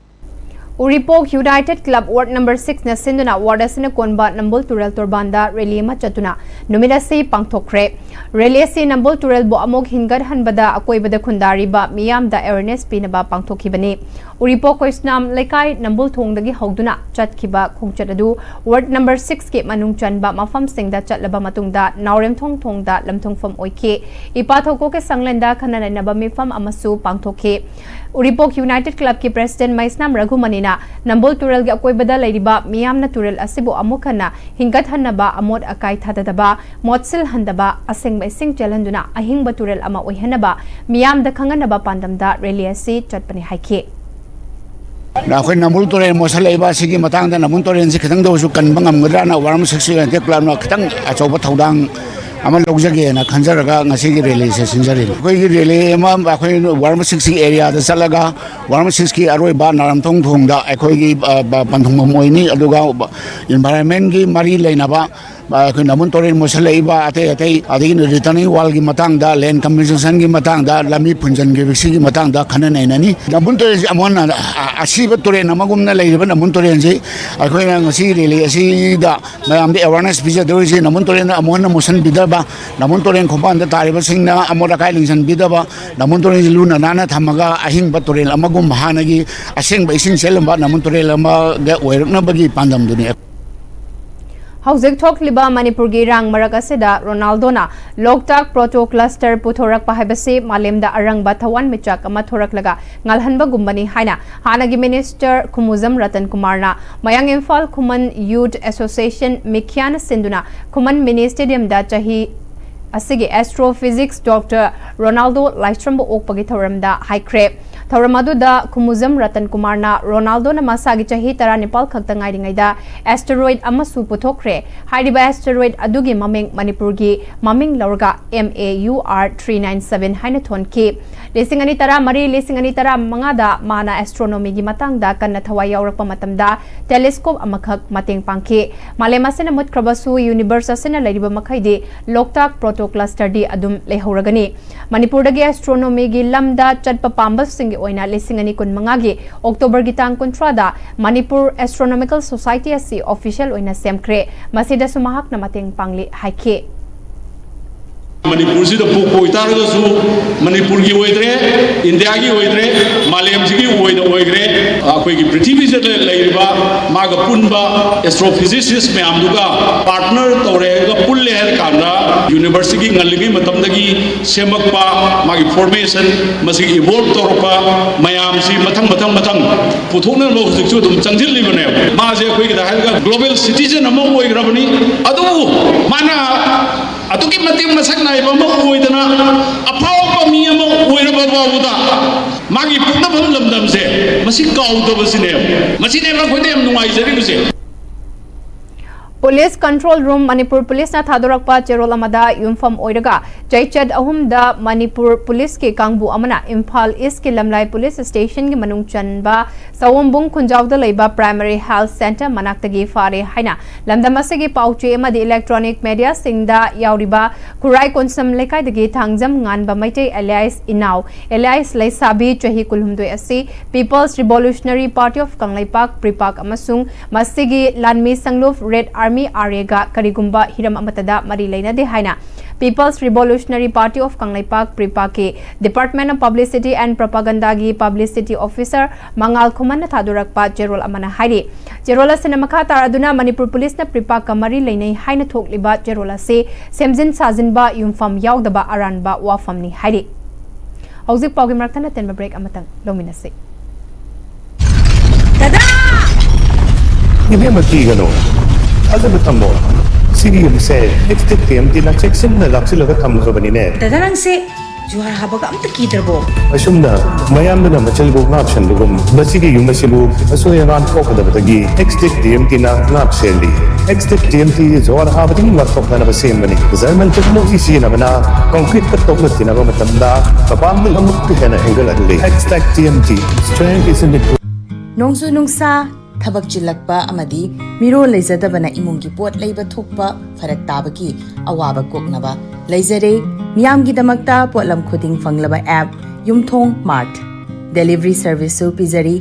ꯎꯔꯤꯄꯣꯛ United Club Ward number sixꯅ ꯁꯤꯟꯗꯨꯅ ward ꯑꯁꯤꯅ ꯀꯣꯟꯕ ꯅꯝꯕꯨꯜ ꯇꯨꯔꯦꯜ ꯇꯣꯔꯕꯥꯟꯗ rally ꯑꯃ ꯆꯠꯇꯨꯅ ꯅꯨꯃꯤꯠ ꯑꯁꯤ ꯄꯥꯡꯊꯣꯛꯈ꯭ꯔꯦ꯫ Rally ꯑꯁꯤ ꯅꯝꯕꯨꯜ ꯇꯨꯔꯦꯜꯕꯨ ꯑꯃꯨꯛ ꯍꯤꯡꯒꯠꯍꯟꯕꯗ ꯑꯀꯣꯏꯕꯗ ꯈꯨꯟꯗꯥꯔꯤꯕ ꯃꯤꯌꯥꯝꯗ awareness ꯄꯤꯅꯕ ꯄꯥꯡꯊꯣꯛꯈꯤꯕꯅꯤ꯫ ꯎꯔꯤꯄꯣꯛ ꯀꯣꯏꯁꯅꯥꯝ ꯂꯩꯀꯥꯏ ꯅꯝꯕꯨꯜ ꯊꯣꯡꯗꯒꯤ ꯍꯧꯗꯨꯅ ꯆꯠꯈꯤꯕ ꯈꯣꯡꯆꯠ ꯑꯗꯨ ward number sixꯀꯤ ꯃꯅꯨꯡ ꯆꯟꯕ ꯃꯐꯝꯁꯤꯡꯗ ꯆꯠꯂꯕ ꯃꯇꯨꯡꯗ ꯅꯥꯎꯔꯦꯝꯊꯣꯡ ꯊꯣꯡꯗ ꯂꯝꯊꯨꯡꯐꯝ ꯑꯣꯏꯈꯤ꯫ ꯏꯄꯥ ꯊꯧꯀꯣꯛꯀꯤ ꯁꯪꯂꯦꯟꯗ ꯈꯟꯅ ꯅꯩꯅꯕ ꯃꯤꯐꯝ ꯑꯃꯁꯨ ꯄꯥꯡꯊꯣꯛꯈꯤ꯫ ꯎꯔꯤꯄꯣꯛ ꯌꯨꯅꯥꯏꯇꯦꯗ ꯀ꯭ꯂꯕꯀꯤ ꯄ꯭ꯔꯦꯁꯤꯗꯦꯟꯠ ꯃꯩꯁꯅꯥꯝ ꯔꯘꯨꯃꯅꯤꯅ ꯅꯝꯕꯨꯜ ꯇꯨꯔꯦꯜꯒꯤ ꯑꯀꯣꯏꯕꯗ ꯂꯩꯔꯤꯕ ꯃꯤꯌꯥꯝꯅ ꯇꯨꯔꯦꯜ ꯑꯁꯤꯕꯨ ꯑꯃꯨꯛ ꯍꯟꯅ ꯍꯤꯡꯒꯠꯍꯟꯅꯕ, ꯑꯃꯣꯠ ꯑꯀꯥꯏ ꯊꯥꯗꯗꯕ, ꯃꯣꯠꯁꯤꯜꯍꯟꯗꯕ, ꯑꯁꯦꯡꯕ ꯏꯁꯤꯡ ꯆꯦꯜꯍꯟꯗꯨꯅ ꯑꯍꯤꯡꯕ ꯇꯨꯔꯦꯜ ꯑꯃ ꯑꯣꯏꯍꯟꯅꯕ ꯃꯤꯌꯥꯝꯗ ꯈꯪꯍꯟꯅꯕ ꯄꯥꯟꯗꯝꯗ ꯔꯦꯂꯤ ꯑꯁꯤ ꯆꯠꯄꯅꯤ ꯍꯥꯏꯈꯤ꯫ ꯑꯩꯈꯣꯏ ꯅꯝꯕꯨꯜ ꯇꯨꯔꯦꯜ ꯃꯣꯠꯁꯤꯜꯂꯛꯏꯕ ꯑꯁꯤꯒꯤ ꯃꯇꯥꯡꯗ, ꯅꯝꯕꯨꯜ ꯇꯨꯔꯦꯜꯁꯤ ꯈꯤꯇꯪꯗ ꯑꯣꯏꯔꯁꯨ ꯀꯟꯕ ꯉꯝꯒꯗ꯭ꯔꯥꯅ ꯋꯥꯔꯝ ꯁꯤꯛꯁ ꯌꯨꯅꯥꯏꯇꯦꯗ ꯀ꯭ꯂꯕꯅ ꯈꯤꯇꯪ ꯑꯆꯧꯕ ꯊꯧꯗꯥꯡ ꯑꯃ ꯂꯧꯖꯒꯦꯅ ꯈꯟꯖꯔꯒ ꯉꯁꯤꯒꯤ ꯔꯦꯂꯤꯁꯦ ꯁꯤꯟꯖꯔꯤꯅꯤ꯫ ꯑꯩꯈꯣꯏꯒꯤ ꯔꯦꯂꯤ ꯑꯃ ꯑꯩꯈꯣꯏ ꯋꯥꯔꯝ ꯁꯤꯛꯁꯀꯤ ꯑꯦꯔꯤꯌꯥꯗ ꯆꯠꯂꯒ ꯋꯥꯔꯝ ꯁꯤꯛꯁꯀꯤ ꯑꯔꯣꯏꯕ ꯅꯥꯔꯝꯊꯣꯡ ꯊꯣꯡꯗ ꯑꯩꯈꯣꯏꯒꯤ, ꯑ, ꯄ-, ꯄꯟꯊꯨꯡꯐꯝ ꯑꯣꯏꯅꯤ꯫ ꯑꯗꯨꯒ ꯏꯟꯚꯥꯏꯔꯟꯃꯦꯟꯒꯤ ꯃꯔꯤ ꯂꯩꯅꯕ, ꯑ, ꯑꯩꯈꯣꯏ ꯅꯝꯕꯨꯜ ꯇꯨꯔꯦꯜ ꯃꯣꯠꯁꯤꯜꯂꯛꯏꯕ ꯑꯇꯩ ꯑꯇꯩ, ꯑꯗꯒꯤ ꯔꯤꯇꯔꯅꯤꯡ ꯋꯥꯜꯒꯤ ꯃꯇꯥꯡꯗ, ꯂꯦꯟ ꯀꯝꯄꯦꯟꯁꯦꯁꯟꯒꯤ ꯃꯇꯥꯡꯗ, ꯂꯝꯕꯤ ꯐꯨꯟꯖꯟꯈꯤꯕꯁꯤꯒꯤ ꯃꯇꯥꯡꯗ ꯈꯟꯅ ꯅꯩꯅꯅꯤ꯫ ꯅꯝꯕꯨꯜ ꯇꯨꯔꯦꯜꯁꯤ ꯑꯃꯨꯛ ꯍꯟꯅ, ꯑ-, ꯑꯁꯤꯕ ꯇꯨꯔꯦꯜ ꯑꯃꯒꯨꯝꯅ ꯂꯩꯔꯤꯕ ꯅꯝꯕꯨꯜ ꯇꯨꯔꯦꯜꯁꯤ ꯑꯩꯈꯣꯏꯅ ꯉꯁꯤ ꯔꯦꯂꯤ ꯑꯁꯤꯗ ꯃꯌꯥꯝꯗ ꯑꯦꯋꯥꯔꯅꯦꯁ ꯄꯤꯖꯗꯧꯔꯤꯁꯤ ꯅꯝꯕꯨꯜ ꯇꯨꯔꯦꯜꯗ ꯑꯃꯨꯛ ꯍꯟꯅ ꯃꯣꯠꯁꯤꯟꯕꯤꯗꯕ, ꯅꯝꯕꯨꯜ ꯇꯨꯔꯦꯜ ꯈꯣꯡꯕꯥꯟꯗ ꯇꯥꯔꯤꯕꯁꯤꯡꯅ ꯑꯃꯣꯠ ꯑꯀꯥꯏ ꯂꯦꯡꯁꯤꯟꯕꯤꯗꯕ, ꯅꯝꯕꯨꯜ ꯇꯨꯔꯦꯜꯁꯤ ꯂꯨꯅ ꯅꯥꯟꯅ ꯊꯝꯃꯒ ꯑꯍꯤꯡꯕ ꯇꯨꯔꯦꯜ ꯑꯃꯒꯨꯝ ꯍꯥꯟꯅꯒꯤ ꯑꯁꯦꯡꯕ ꯏꯁꯤꯡ ꯆꯦꯜꯂꯝꯕ ꯅꯝꯕꯨꯜ ꯇꯨꯔꯦꯜ ꯑꯃꯒ ꯑꯣꯏꯔꯛꯅꯕꯒꯤ ꯄꯥꯟꯗꯝꯗꯨꯅꯤ꯫ ꯍꯧꯖꯤꯛ ꯊꯣꯛꯂꯤꯕ ꯃꯅꯤꯄꯨꯔꯒꯤ ꯏꯔꯥꯡ ꯃꯔꯛ ꯑꯁꯤꯗ ꯔꯣꯅꯥꯜꯗꯣꯅ ꯂꯣꯛꯇꯥꯛ ꯄ꯭ꯔꯣꯇꯣ ꯀ꯭ꯂꯁꯇꯔ ꯄꯨꯊꯣꯔꯛꯄ ꯍꯥꯏꯕꯁꯤ ꯃꯥꯂꯦꯝꯗ ꯑꯔꯪꯕ ꯊꯋꯥꯟꯃꯤꯆꯥꯛ ꯑꯃ ꯊꯣꯔꯛꯂꯒ ꯉꯥꯜꯍꯟꯕꯒꯨꯝꯕꯅꯤ ꯍꯥꯏꯅ ꯍꯥꯟꯅꯒꯤ ꯃꯤꯅꯤꯁꯇꯔ ꯈꯨꯃꯨꯖꯝ ꯔꯇꯟ ꯀꯨꯃꯥꯔꯅ ꯃꯌꯥꯡ ꯏꯝꯐꯥꯜ ꯈꯨꯃꯟ ꯌꯨꯠ ꯑꯦꯁꯣꯁꯤꯌꯦꯁꯟ ꯃꯤꯈ꯭ꯌꯥꯅ ꯁꯤꯟꯗꯨꯅ ꯈꯨꯃꯟ ꯃꯤꯅꯤ ꯁ꯭ꯇꯦꯗꯤꯌꯝꯗ ꯆꯍꯤ ꯑꯁꯤꯒꯤ ꯑꯦꯁꯇ꯭ꯔꯣꯐꯤꯖꯤꯛꯁ ꯗꯣꯛꯇꯔ ꯔꯣꯅꯥꯜꯗꯣ ꯂꯥꯏꯁ꯭ꯔꯝꯕꯨ ꯑꯣꯛꯄꯒꯤ ꯊꯧꯔꯝꯗ ꯍꯥꯏꯈ꯭ꯔꯦ꯫ ꯊꯧꯔꯝ ꯑꯗꯨꯗ ꯈꯨꯃꯨꯖꯝ ꯔꯇꯟ ꯀꯨꯃꯥꯔꯅ ꯔꯣꯅꯥꯜꯗꯣꯅ ꯃꯁꯥꯒꯤ ꯆꯍꯤ ꯇꯔꯥꯅꯤꯄꯥꯜ ꯈꯛꯇ ꯉꯥꯏꯔꯤꯉꯩꯗ ꯑꯦꯁꯇꯦꯔꯣꯏꯗ ꯑꯃꯁꯨ ꯄꯨꯊꯣꯛꯈ꯭ꯔꯦ꯫ ꯍꯥꯏꯔꯤꯕ ꯑꯦꯁꯇꯦꯔꯣꯏꯗ ꯑꯗꯨꯒꯤ ꯃꯃꯤꯡ ꯃꯅꯤꯄꯨꯔꯒꯤ ꯃꯃꯤꯡ ꯂꯧꯔꯒ M A U R three nine seven ꯍꯥꯏꯅ ꯊꯣꯟꯈꯤ꯫ ꯂꯤꯁꯤꯡ ꯑꯅꯤ ꯇꯔꯥꯃꯔꯤ, ꯂꯤꯁꯤꯡ ꯑꯅꯤ ꯇꯔꯥꯃꯉꯥꯗ ꯃꯥꯅ ꯑꯦꯁꯇ꯭ꯔꯣꯅꯣꯃꯤꯒꯤ ꯃꯇꯥꯡꯗ ꯀꯟꯅ ꯊꯋꯥꯏ ꯌꯥꯎꯔꯛꯄ ꯃꯇꯝꯗ ꯇꯦꯂꯦꯁꯀꯣꯞ ꯑꯃꯈꯛ ꯃꯇꯦꯡ ꯄꯥꯡꯈꯤ꯫ ꯃꯥꯂꯦꯝ ꯑꯁꯤꯅ ꯃꯨꯠꯈ꯭ꯔꯕꯁꯨ ꯌꯨꯅꯤꯚꯔꯁ ꯑꯁꯤꯅ ꯂꯩꯔꯤꯕ ꯃꯈꯩꯗꯤ ꯂꯣꯛꯇꯥꯛ ꯄ꯭ꯔꯣꯇꯣ ꯀ꯭ꯂꯁꯇꯔꯗꯤ ꯑꯗꯨꯝ ꯂꯩꯍꯧꯔꯒꯅꯤ꯫ ꯃꯅꯤꯄꯨꯔꯗꯒꯤ ꯑꯦꯁꯇ꯭ꯔꯣꯅꯣꯃꯤꯒꯤ ꯂꯝꯗ ꯆꯠꯄ ꯄꯥꯝꯕꯁꯤꯡꯒꯤ ꯑꯣꯏꯅ ꯂꯤꯁꯤꯡ ꯑꯅꯤ ꯀꯨꯟꯃꯉꯥꯒꯤ ꯑꯣꯛꯇꯣꯕꯔꯒꯤ ꯇꯥꯡ ꯀꯨꯟꯊ꯭ꯔꯥꯗ ꯃꯅꯤꯄꯨꯔ ꯑꯦꯁꯇ꯭ꯔꯣꯅꯣꯃꯤꯀꯦꯜ ꯁꯣꯁꯥꯏꯇꯤ ꯑꯁꯤ ꯑꯣꯐꯤꯁꯤꯌꯦꯜ ꯑꯣꯏꯅ ꯁꯦꯝꯈ꯭ꯔꯦ꯫ ꯃꯁꯤꯗꯁꯨ ꯃꯍꯥꯛꯅ ꯃꯇꯦꯡ ꯄꯥꯡꯂꯤ ꯍꯥꯏꯈꯤ꯫ ꯃꯅꯤꯄꯨꯔꯁꯤꯗ ꯄꯣꯛꯄ ꯑꯣꯏꯇꯥꯔꯒꯁꯨ ꯃꯅꯤꯄꯨꯔꯒꯤ ꯑꯣꯏꯗ꯭ꯔꯦ, ꯏꯟꯗꯤꯌꯥꯒꯤ ꯑꯣꯏꯗ꯭ꯔꯦ, ꯃꯥꯂꯦꯝꯁꯤꯒꯤ ꯑꯣꯏꯅ ꯑꯣꯏꯈ꯭ꯔꯦ꯫ ꯑꯩꯈꯣꯏꯒꯤ ꯄ꯭ꯔꯤꯊꯤꯕꯤꯁꯤꯗ ꯂꯩꯔꯤꯕ ꯃꯥꯒ ꯄꯨꯟꯕ ꯑꯦꯁꯇ꯭ꯔꯣꯐꯤꯖꯤꯁꯤꯁ ꯃꯌꯥꯝꯗꯨꯒ ꯄꯥꯔꯠꯅꯔ ꯇꯧꯔꯦꯒ ꯄꯨꯜꯂꯦ ꯍꯥꯏꯔ ꯀꯥꯟꯗ ꯌꯨꯅꯤꯚꯔꯁꯤꯇꯤꯒꯤ ꯉꯜꯂꯤꯉꯩ ꯃꯇꯝꯗꯒꯤ ꯁꯦꯝꯃꯛꯄ, ꯃꯥꯒꯤ ꯐꯣꯔꯃꯦꯁꯟ, ꯃꯁꯤꯒꯤ ꯏꯚꯣꯜꯕ ꯇꯧꯔꯛꯄ ꯃꯌꯥꯝꯁꯤ ꯃꯊꯪ ꯃꯊꯪ ꯃꯊꯪ ꯄꯨꯊꯣꯛꯅꯅꯕ ꯍꯧꯖꯤꯛꯁꯨ ꯑꯗꯨꯝ ꯆꯪꯁꯤꯜꯂꯤꯕꯅꯦꯕ꯫ ꯃꯥꯁꯦ ꯑꯩꯈꯣꯏꯒꯤꯗ ꯍꯥꯏꯔꯒ ꯒ꯭ꯂꯣꯕꯦꯜ ꯁꯤꯇꯤꯖꯟ ꯑꯃ ꯑꯣꯏꯈ꯭ꯔꯕꯅꯤ꯫ ꯑꯗꯨꯕꯨ ꯃꯥꯅ ꯑꯗꯨꯛꯀꯤ ꯃꯇꯤꯛ ꯃꯁꯛ ꯅꯥꯏꯕ ꯑꯃ ꯑꯣꯏꯗꯅ, ꯑꯐꯥꯎꯕ ꯃꯤ ꯑꯃ ꯑꯣꯏꯔꯕ ꯐꯥꯎꯕꯗ, ꯃꯥꯒꯤ ꯄꯣꯛꯅꯐꯝ ꯂꯝꯗꯝꯁꯦ ꯃꯁꯤ ꯀꯥꯎꯗꯕꯁꯤꯅꯦꯕ꯫ ꯃꯁꯤꯅꯦꯕ ꯑꯩꯈꯣꯏꯗ ꯌꯥꯝ ꯅꯨꯡꯉꯥꯏꯖꯔꯤꯕꯁꯦ꯫ ꯄꯨꯂꯤꯁ ꯀꯟꯇ꯭ꯔꯣꯜ ꯔꯨꯝ, ꯃꯅꯤꯄꯨꯔ ꯄꯨꯂꯤꯁꯅ ꯊꯥꯗꯣꯔꯛꯄ ꯆꯦꯔꯣꯜ ꯑꯃꯗ ꯌꯨꯝꯐꯝ ꯑꯣꯏꯔꯒ, ꯆꯩꯆꯠ ꯑꯍꯨꯝꯗ ꯃꯅꯤꯄꯨꯔ ꯄꯨꯂꯤꯁꯀꯤ ꯀꯥꯡꯕꯨ ꯑꯃꯅ ꯏꯝꯐꯥꯜ ꯏꯁꯀꯤ ꯂꯝꯂꯥꯏ ꯄꯨꯂꯤꯁ ꯁ꯭ꯇꯦꯁꯟꯒꯤ ꯃꯅꯨꯡ ꯆꯟꯕ ꯁꯑꯣꯝꯕꯨꯡ ꯈꯨꯟꯖꯥꯎꯗ ꯂꯩꯕ ꯄ꯭ꯔꯥꯏꯃꯔꯤ ꯍꯦꯜꯊ ꯁꯦꯟꯇꯔ ꯃꯅꯥꯛꯇꯒꯤ ꯐꯥꯔꯦ ꯍꯥꯏꯅ ꯂꯝꯗꯝ ꯑꯁꯤꯒꯤ ꯄꯥꯎꯆꯦ ꯑꯃꯗꯤ ꯏꯂꯦꯛꯇ꯭ꯔꯣꯅꯤꯛ ꯃꯦꯗꯤꯌꯥꯁꯤꯡꯗ ꯌꯥꯎꯔꯤꯕ ꯈꯨꯔꯥꯏ ꯀꯣꯟꯁꯝ ꯂꯩꯀꯥꯏꯗꯒꯤ ꯊꯥꯡꯖꯝ ꯉꯥꯟꯕ ꯃꯩꯇꯩ ꯑꯦꯂꯤꯌꯥꯁ ꯏꯅꯥꯎ, ꯑꯦꯂꯤꯌꯥꯁ ꯂꯩꯁꯥꯕꯤ ꯆꯍꯤ ꯀꯨꯟꯍꯨꯝꯗꯣꯏ ꯑꯁꯤ People's Revolutionary Party of Kangleipak, ꯄ꯭ꯔꯤꯄꯥꯛ ꯑꯃꯁꯨꯡ ꯃꯁꯤꯒꯤ ꯂꯥꯟꯃꯤ ꯁꯪꯂꯨꯞ ꯔꯦꯗ ꯑꯥꯔꯃꯤ ꯑꯥꯔ ꯑꯦꯒ ꯀꯔꯤꯒꯨꯝꯕ ꯍꯤꯔꯝ ꯑꯃꯠꯇꯗ ꯃꯔꯤ ꯂꯩꯅꯗꯦ ꯍꯥꯏꯅ People's Revolutionary Party of Kangleipak, ꯄ꯭ꯔꯤꯄꯥꯛꯀꯤ Department of Publicity and Propagandaꯒꯤ ꯄꯕ꯭ꯂꯤꯁꯤꯇꯤ ꯑꯣꯐꯤꯁꯔ ꯃꯉꯥꯜ ꯈꯨꯃꯟꯅ ꯊꯥꯗꯣꯔꯛꯄ ꯆꯦꯔꯣꯜ ꯑꯃꯅ ꯍꯥꯏꯔꯤ꯫ ꯆꯦꯔꯣꯜ ꯑꯁꯤꯅ ꯃꯈꯥ ꯇꯥꯔꯗꯨꯅ ꯃꯅꯤꯄꯨꯔ ꯄꯨꯂꯤꯁꯅ ꯄ꯭ꯔꯤꯄꯥꯛꯀ ꯃꯔꯤ ꯂꯩꯅꯩ ꯍꯥꯏꯅ ꯊꯣꯛꯂꯤꯕ ꯆꯦꯔꯣꯜ ꯑꯁꯤ ꯁꯦꯝꯖꯤꯟ ꯁꯥꯖꯤꯟꯕ, ꯌꯨꯝꯐꯝ ꯌꯥꯎꯗꯕ ꯑꯔꯥꯟꯕ ꯋꯥꯐꯝꯅꯤ ꯍꯥꯏꯔꯤ꯫ ꯍꯧꯖꯤꯛ ꯄꯥꯎꯒꯤ ꯃꯔꯛꯇ ꯅꯠꯇꯦꯟꯕ ꯕ꯭ꯔꯦꯛ ꯑꯃꯇꯪ ꯂꯧꯃꯤꯟꯅꯁꯤ꯫ ꯏꯕꯦꯝꯃ, ꯀꯤꯒꯅꯨ, ꯊꯥꯖꯕ ꯊꯝꯃꯣ꯫ ꯁꯤꯒꯤ ꯌꯨꯝꯁꯦ ꯑꯦꯛꯁ ꯇꯦꯛ ꯇꯤ ꯑꯦꯝ ꯇꯤꯅ ꯆꯦꯛꯁꯤꯟꯅ ꯂꯥꯛꯁꯤꯜꯂꯒ ꯊꯝꯈ꯭ꯔꯕꯅꯤꯅꯦ꯫ ꯗꯗꯥ, ꯅꯪꯁꯦ ꯖꯨꯍꯥꯔ ꯍꯥꯕꯒ ꯑꯝꯇ ꯀꯤꯗ꯭ꯔꯕꯣ? ꯑꯁꯨꯝꯅ ꯃꯌꯥꯝꯗꯨꯅ ꯃꯆꯜꯕꯨ ꯉꯥꯛ ꯁꯦꯟꯕꯒꯨꯝ, ꯃꯁꯤꯒꯤ ꯌꯨꯝ ꯑꯁꯤꯕꯨ ꯑꯁꯣꯏ ꯑꯉꯥꯝ ꯊꯣꯛꯀꯗꯕꯗꯒꯤ ꯑꯦꯛꯁ ꯇꯦꯛ ꯇꯤ ꯑꯦꯝ ꯇꯤꯅ ꯉꯥꯛ ꯁꯦꯜꯂꯤ꯫ X tech T M T ꯖꯨꯍꯥꯔ ꯍꯥꯕꯗꯒꯤ ꯉꯥꯛꯊꯣꯛꯅꯅꯕ ꯁꯦꯝꯕꯅꯤ꯫ ꯖꯔꯃꯟ ꯇꯦꯛꯅꯣꯂꯣꯖꯤ ꯁꯤꯖꯤꯟꯅꯕꯅ ꯀꯪꯀ꯭ꯔꯤꯠꯀ ꯇꯣꯛꯅ ꯇꯤꯟꯅꯕ ꯃꯇꯝꯗ ꯃꯄꯥꯡꯒꯜ ꯑꯃꯨꯛꯀ ꯍꯦꯟꯅ ꯍꯦꯟꯒꯠꯍꯜꯂꯤ꯫ X tech T M T, strength is in the ꯅꯣꯡꯖꯨ ꯅꯨꯡꯁꯥ, ꯊꯕꯛ ꯆꯤꯜꯂꯛꯄ ꯑꯃꯗꯤ ꯃꯤꯔꯣꯜ ꯂꯩꯖꯗꯕꯅ ꯏꯃꯨꯡꯒꯤ ꯄꯣꯠ ꯂꯩꯕ ꯊꯣꯛꯄ ꯐꯔꯛ ꯇꯥꯕꯒꯤ ꯑꯋꯥꯕ ꯀꯣꯛꯅꯕ ꯂꯩꯖꯔꯦ꯫ ꯃꯤꯌꯥꯝꯒꯤꯗꯃꯛꯇ ꯄꯣꯠꯂꯝ ꯈꯨꯗꯤꯡ ꯐꯪꯂꯕ app ꯌꯨꯝꯊꯣꯡ Mart delivery serviceꯁꯨ ꯄꯤꯖꯔꯤ꯫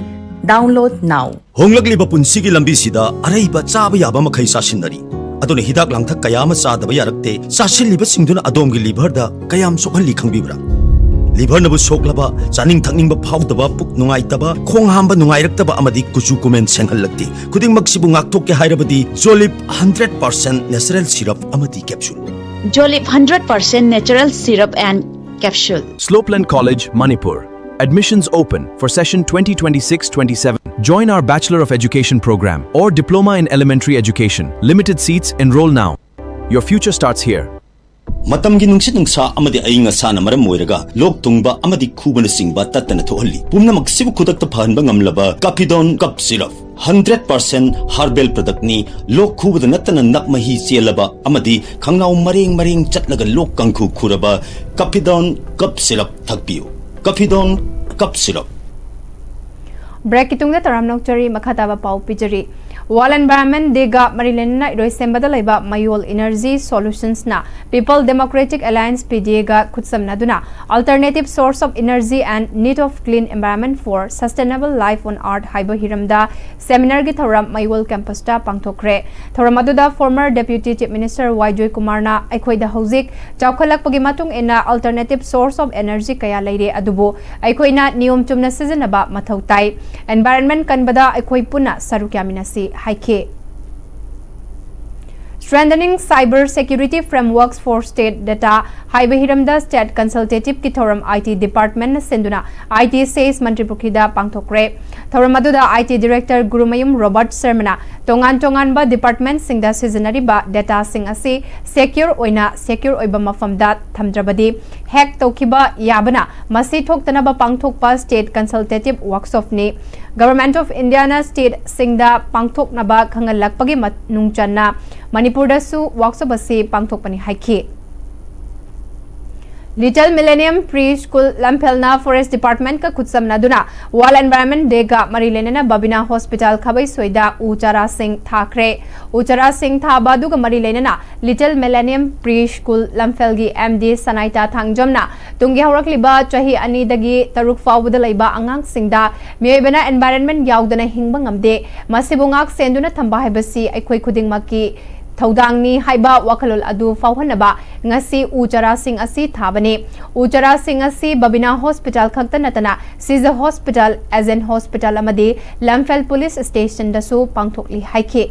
Download now꯫ ꯍꯣꯡꯂꯛꯂꯤꯕ ꯄꯨꯟꯁꯤꯒꯤ ꯂꯝꯕꯤꯁꯤꯗ ꯑꯔꯩꯕ ꯆꯥꯕ ꯌꯥꯕ ꯃꯈꯩ ꯆꯥꯁꯤꯟꯅꯔꯤ꯫ ꯑꯗꯨꯅ ꯍꯤꯗꯥꯛ ꯂꯥꯡꯊꯛ ꯀꯌꯥ ꯑꯃ ꯆꯥꯗꯕ ꯌꯥꯔꯛꯇꯦ꯫ ꯆꯥꯁꯤꯜꯂꯤꯕꯁꯤꯡꯗꯨꯅ ꯑꯗꯣꯝꯒꯤ ꯂꯤꯚꯔꯗ ꯀꯌꯥꯝ ꯁꯣꯛꯍꯜꯂꯤ ꯈꯪꯕꯤꯕ꯭ꯔꯥ? ꯂꯤꯚꯔꯅꯕꯨ ꯁꯣꯛꯂꯕ, ꯆꯥꯅꯤꯡ ꯊꯛꯅꯤꯡꯕ ꯐꯥꯎꯗꯕ, ꯄꯨꯛ ꯅꯨꯡꯉꯥꯏꯇꯕ, ꯈꯣꯡ ꯍꯥꯝꯕ ꯅꯨꯡꯉꯥꯏꯔꯛꯇꯕ ꯑꯃꯗꯤ ꯀꯨꯆꯨ ꯀꯨꯃꯦꯟ ꯁꯦꯡꯍꯜꯂꯛꯇꯦ꯫ ꯈꯨꯗꯤꯡꯃꯛꯁꯤꯕꯨ ꯉꯥꯛꯊꯣꯛꯀꯦ ꯍꯥꯏꯔꯕꯗꯤ ꯖꯣꯂꯤꯞ ꯍꯟꯗ꯭ꯔꯦꯠ ꯄꯥꯔꯁꯦꯟꯠ natural syrup ꯑꯃꯗꯤ capsule꯫ Jolib hundred percent natural syrup and capsule. Slopeland College, Manipur. Admissions open for session twenty twenty-six twenty-seven. Join our Bachelor of Education program or Diploma in Elementary Education. Limited seats, enroll now. Your future starts here. ꯃꯇꯝꯒꯤ ꯅꯨꯡꯁꯤꯠ ꯅꯨꯡꯁꯥ ꯑꯃꯗꯤ ꯑꯏꯪ ꯑꯁꯥꯅ ꯃꯔꯝ ꯑꯣꯏꯔꯒ ꯂꯣꯛ ꯊꯨꯡꯕ ꯑꯃꯗꯤ ꯈꯨꯕꯅꯆꯤꯡꯕ ꯇꯠꯇꯅ ꯊꯣꯛꯍꯜꯂꯤ꯫ ꯄꯨꯝꯅꯃꯛꯁꯤꯕꯨ ꯈꯨꯗꯛꯇ ꯐꯍꯟꯕ ꯉꯝꯂꯕ ꯀꯥꯐꯤꯗꯣꯟ cough syrup. Hundred percent herbal ꯄ꯭ꯔꯗꯛꯅꯤ꯫ ꯂꯣꯛ ꯈꯨꯕꯗ ꯅꯠꯇꯅ ꯅꯞ ꯃꯍꯤ ꯆꯦꯜꯂꯕ ꯑꯃꯗꯤ ꯈꯪꯅꯥꯎ ꯃꯔꯦꯡ ꯃꯔꯦꯡ ꯆꯠꯂꯒ ꯂꯣꯛ ꯀꯥꯡꯈꯨ ꯈꯨꯔꯕ ꯀꯥꯐꯤꯗꯣꯟ ꯀꯞ ꯁꯤꯔꯞ ꯊꯛꯄꯤꯌꯨ꯫ ꯀꯥꯐꯤꯗꯣꯟ cough syrup. ꯕ꯭ꯔꯦꯛꯀꯤ ꯇꯨꯡꯗ ꯇꯧꯔꯝ ꯅꯣꯛꯆꯔꯤ꯫ ꯃꯈꯥ ꯇꯥꯕ ꯄꯥꯎ ꯄꯤꯖꯔꯤ꯫ World Environment Day ꯒ ꯃꯔꯤ ꯂꯩꯅꯅ ꯏꯔꯣꯏꯁꯦꯝꯕꯗ ꯂꯩꯕ ꯃꯌꯣꯜ Energy Solutions ꯅ People Democratic Alliance, P D A ꯒ ꯈꯨꯠꯁꯝꯅꯗꯨꯅ Alternative Source of Energy and Need of Clean Environment for Sustainable Life on Earth ꯍꯥꯏꯕ ꯍꯤꯔꯝꯗ seminar ꯒꯤ ꯊꯧꯔꯝ ꯃꯌꯣꯜ campus ꯇ ꯄꯥꯡꯊꯣꯛꯈ꯭ꯔꯦ꯫ ꯊꯧꯔꯝ ꯑꯗꯨꯗ former Deputy Chief Minister ꯋꯥꯏ ꯖꯣꯏꯀꯨꯃꯥꯔꯅ ꯑꯩꯈꯣꯏꯗ ꯍꯧꯖꯤꯛ ꯆꯥꯎꯈꯠꯂꯛꯄꯒꯤ ꯃꯇꯨꯡ ꯏꯟꯅ alternative source of energy ꯀꯌꯥ ꯂꯩꯔꯦ, ꯑꯗꯨꯕꯨ ꯑꯩꯈꯣꯏꯅ ꯅꯤꯌꯣꯝ ꯆꯨꯝꯅ ꯁꯤꯖꯤꯟꯅꯕ ꯃꯊꯧ ꯇꯥꯏ꯫ Environment ꯀꯟꯕꯗ ꯑꯩꯈꯣꯏ ꯄꯨꯟꯅ ꯁꯔꯨꯛ ꯌꯥꯃꯤꯟꯅꯁꯤ ꯍꯥꯏꯈꯤ꯫ Strengthening Cyber Security Frameworks for State Data ꯍꯥꯏꯕ ꯍꯤꯔꯝꯗ State Consultative ꯀꯤ ꯊꯧꯔꯝ I T Department ꯅ ꯁꯤꯟꯗꯨꯅ I T Cells ꯃꯟꯇ꯭ꯔꯤꯄꯨꯈ꯭ꯔꯤꯗ ꯄꯥꯡꯊꯣꯛꯈ꯭ꯔꯦ꯫ ꯊꯧꯔꯝ ꯑꯗꯨꯗ I T Director Gurumayum Robert ꯁꯔꯃꯅ ꯇꯣꯉꯥꯟ ꯇꯣꯉꯥꯟꯕ department ꯁꯤꯡꯗ ꯁꯤꯖꯤꯟꯅꯔꯤꯕ data ꯁꯤꯡ ꯑꯁꯤ secure ꯑꯣꯏꯅ secure ꯑꯣꯏꯕ ꯃꯐꯝꯗ ꯊꯝꯗ꯭ꯔꯕꯗꯤ hack ꯇꯧꯈꯤꯕ ꯌꯥꯕꯅ ꯃꯁꯤ ꯊꯣꯛꯇꯅꯕ ꯄꯥꯡꯊꯣꯛꯄ State Consultative Workshop ꯅꯤ꯫ Government of India ꯅ state ꯁꯤꯡꯗ ꯄꯥꯡꯊꯣꯛꯅꯕ ꯈꯪꯍꯜꯂꯛꯄꯒꯤ ꯃꯅꯨꯡ ꯆꯟꯅ ꯃꯅꯤꯄꯨꯔꯗꯁꯨ workshop ꯑꯁꯤ ꯄꯥꯡꯊꯣꯛꯄꯅꯤ ꯍꯥꯏꯈꯤ꯫ Little Millennium Preschool ꯂꯝꯐꯦꯜꯅ Forest Department ꯀ ꯈꯨꯠꯁꯝꯅꯗꯨꯅ World Environment Day ꯒ ꯃꯔꯤ ꯂꯩꯅꯅ ꯕꯕꯤꯅꯥ Hospital ꯈꯥꯕꯩꯁꯣꯏꯗ ꯎ ꯆꯥꯔꯥꯁꯤꯡ ꯊꯥꯈ꯭ꯔꯦ꯫ ꯎ ꯆꯥꯔꯥꯁꯤꯡ ꯊꯥꯕ ꯑꯗꯨꯒ ꯃꯔꯤ ꯂꯩꯅꯅ Little Millennium Preschool ꯂꯝꯐꯦꯜꯒꯤ M D ꯁꯅꯥꯏꯇꯥ ꯊꯥꯡꯖꯝꯅ ꯇꯨꯡꯒꯤ ꯍꯧꯔꯛꯂꯤꯕ ꯆꯍꯤ ꯑꯅꯤꯗꯒꯤ ꯇꯔꯨꯛ ꯐꯥꯎꯕꯗ ꯂꯩꯕ ꯑꯉꯥꯡꯁꯤꯡꯗ ꯃꯤꯑꯣꯏꯕꯅ environment ꯌꯥꯎꯗꯅ ꯍꯤꯡꯕ ꯉꯝꯗꯦ, ꯃꯁꯤꯕꯨ ꯉꯥꯛ ꯁꯦꯟꯗꯨꯅ ꯊꯝꯕ ꯍꯥꯏꯕꯁꯤ ꯑꯩꯈꯣꯏ ꯈꯨꯗꯤꯡꯃꯛꯀꯤ ꯊꯧꯗꯥꯡꯅꯤ ꯍꯥꯏꯕ ꯋꯥꯈꯜꯂꯣꯟ ꯑꯗꯨ ꯐꯥꯎꯍꯟꯅꯕ ꯉꯁꯤ ꯎ ꯆꯥꯔꯥꯁꯤꯡ ꯑꯁꯤ ꯊꯥꯕꯅꯤ꯫ ꯎ ꯆꯥꯔꯥꯁꯤꯡ ꯑꯁꯤ ꯕꯕꯤꯅꯥ Hospital ꯈꯛꯇ ꯅꯠꯇꯅ ꯁꯤꯖ Hospital, Agent Hospital ꯑꯃꯗꯤ ꯂꯝꯐꯦꯜ Police Station ꯗꯁꯨ ꯄꯥꯡꯊꯣꯛꯂꯤ ꯍꯥꯏꯈꯤ꯫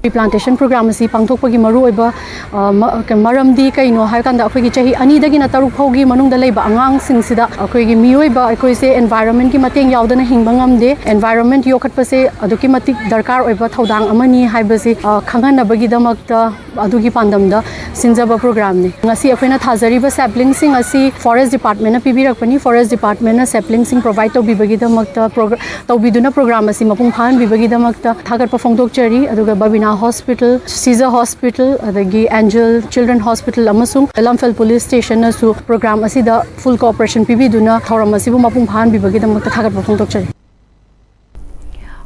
Tree plantation program ꯑꯁꯤ ꯄꯥꯡꯊꯣꯛꯄꯒꯤ ꯃꯔꯨꯑꯣꯏꯕ, ꯑ, ꯃ-, ꯀ-, ꯃꯔꯝꯗꯤ ꯀꯩꯅꯣ ꯍꯥꯏꯕ ꯀꯥꯟꯗ, ꯑꯩꯈꯣꯏꯒꯤ ꯆꯍꯤ ꯑꯅꯤꯗꯒꯤꯅ ꯇꯔꯨꯛ ꯐꯥꯎꯒꯤ ꯃꯅꯨꯡꯗ ꯂꯩꯕ ꯑꯉꯥꯡꯁꯤꯡꯁꯤꯗ ꯑꯩꯈꯣꯏꯒꯤ ꯃꯤꯑꯣꯏꯕ ꯑꯩꯈꯣꯏꯁꯦ environmentꯀꯤ ꯃꯇꯦꯡ ꯌꯥꯎꯗꯅ ꯍꯤꯡꯕ ꯉꯝꯗꯦ꯫ Environment ꯌꯣꯛꯈꯠꯄꯁꯦ ꯑꯗꯨꯛꯀꯤ ꯃꯇꯤꯛ ꯗꯔꯀꯥꯔ ꯑꯣꯏꯕ ꯊꯧꯗꯥꯡ ꯑꯃꯅꯤ ꯍꯥꯏꯕꯁꯤ, ꯑ, ꯈꯪꯍꯟꯅꯕꯒꯤꯗꯃꯛꯇ ꯑꯗꯨꯒꯤ ꯄꯥꯟꯗꯝꯗ ꯁꯤꯟꯖꯕ programꯅꯤ꯫ ꯉꯁꯤ ꯑꯩꯈꯣꯏꯅ ꯊꯥꯖꯔꯤꯕ saplingꯁꯤꯡ ꯑꯁꯤ Forest Departmentꯅ ꯄꯤꯕꯤꯔꯛꯄꯅꯤ꯫ Forest Departmentꯅ saplingꯁꯤꯡ provide ꯇꯧꯕꯤꯕꯒꯤꯗꯃꯛꯇ, progr-, ꯇꯧꯕꯤꯗꯨꯅ program ꯑꯁꯤ ꯃꯄꯨꯡ ꯐꯥꯍꯟꯕꯤꯕꯒꯤꯗꯃꯛꯇ ꯊꯥꯒꯠꯄ ꯐꯣꯡꯗꯣꯛꯆꯔꯤ꯫ ꯑꯗꯨꯒ Babina Hospital, Caesar Hospital, ꯑꯗꯒꯤ Angel Children Hospital ꯑꯃꯁꯨꯡ ꯂꯝꯐꯦꯜ Police Stationꯅꯁꯨ program ꯑꯁꯤꯗ full cooperation ꯄꯤꯕꯤꯗꯨꯅ ꯊꯧꯔꯝ ꯑꯁꯤꯕꯨ ꯃꯄꯨꯡ ꯐꯥꯍꯟꯕꯤꯕꯒꯤꯗꯃꯛꯇ ꯊꯥꯒꯠꯄ ꯐꯣꯡꯗꯣꯛꯆꯔꯤ꯫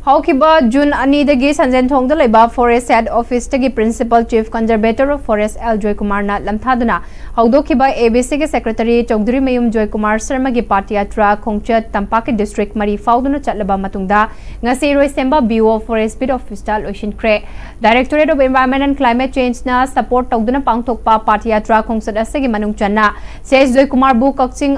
ꯍꯧꯈꯤꯕ June ꯑꯅꯤꯗꯒꯤ ꯁꯟꯖꯦꯟꯊꯣꯡꯗ ꯂꯩꯕ Forest Head Officeꯇꯒꯤ Principal Chief Conservator of Forest L ꯖꯣꯏꯀꯨꯃꯥꯔꯅ ꯂꯝꯊꯥꯗꯨꯅ ꯍꯧꯗꯣꯛꯈꯤꯕ ABCꯒꯤ Secretary ꯆꯧꯙꯨꯔꯤꯃꯌꯨꯝ ꯖꯣꯏꯀꯨꯃꯥꯔ ꯁꯔꯃꯒꯤ ꯄꯥꯗꯌꯥꯇ꯭ꯔꯥ ꯈꯣꯡꯆꯠ ꯇꯝꯄꯥꯛꯀꯤ district ꯃꯔꯤ ꯐꯥꯎꯗꯨꯅ ꯆꯠꯂꯕ ꯃꯇꯨꯡꯗ ꯉꯁꯤ ꯏꯔꯣꯏꯁꯦꯝꯕ BO Forest Beat Officeꯇ ꯂꯣꯏꯁꯤꯟꯈ꯭ꯔꯦ꯫ Directorate of Environment and Climate Changeꯅ support ꯇꯧꯗꯨꯅ ꯄꯥꯡꯊꯣꯛꯄ ꯄꯥꯗꯌꯥꯇ꯭ꯔꯥ ꯈꯣꯡꯆꯠ ꯑꯁꯤꯒꯤ ꯃꯅꯨꯡ ꯆꯟꯅ ꯁꯤ ꯑꯩꯆ ꯖꯣꯏꯀꯨꯃꯥꯔꯕꯨ ꯀꯛꯆꯤꯡ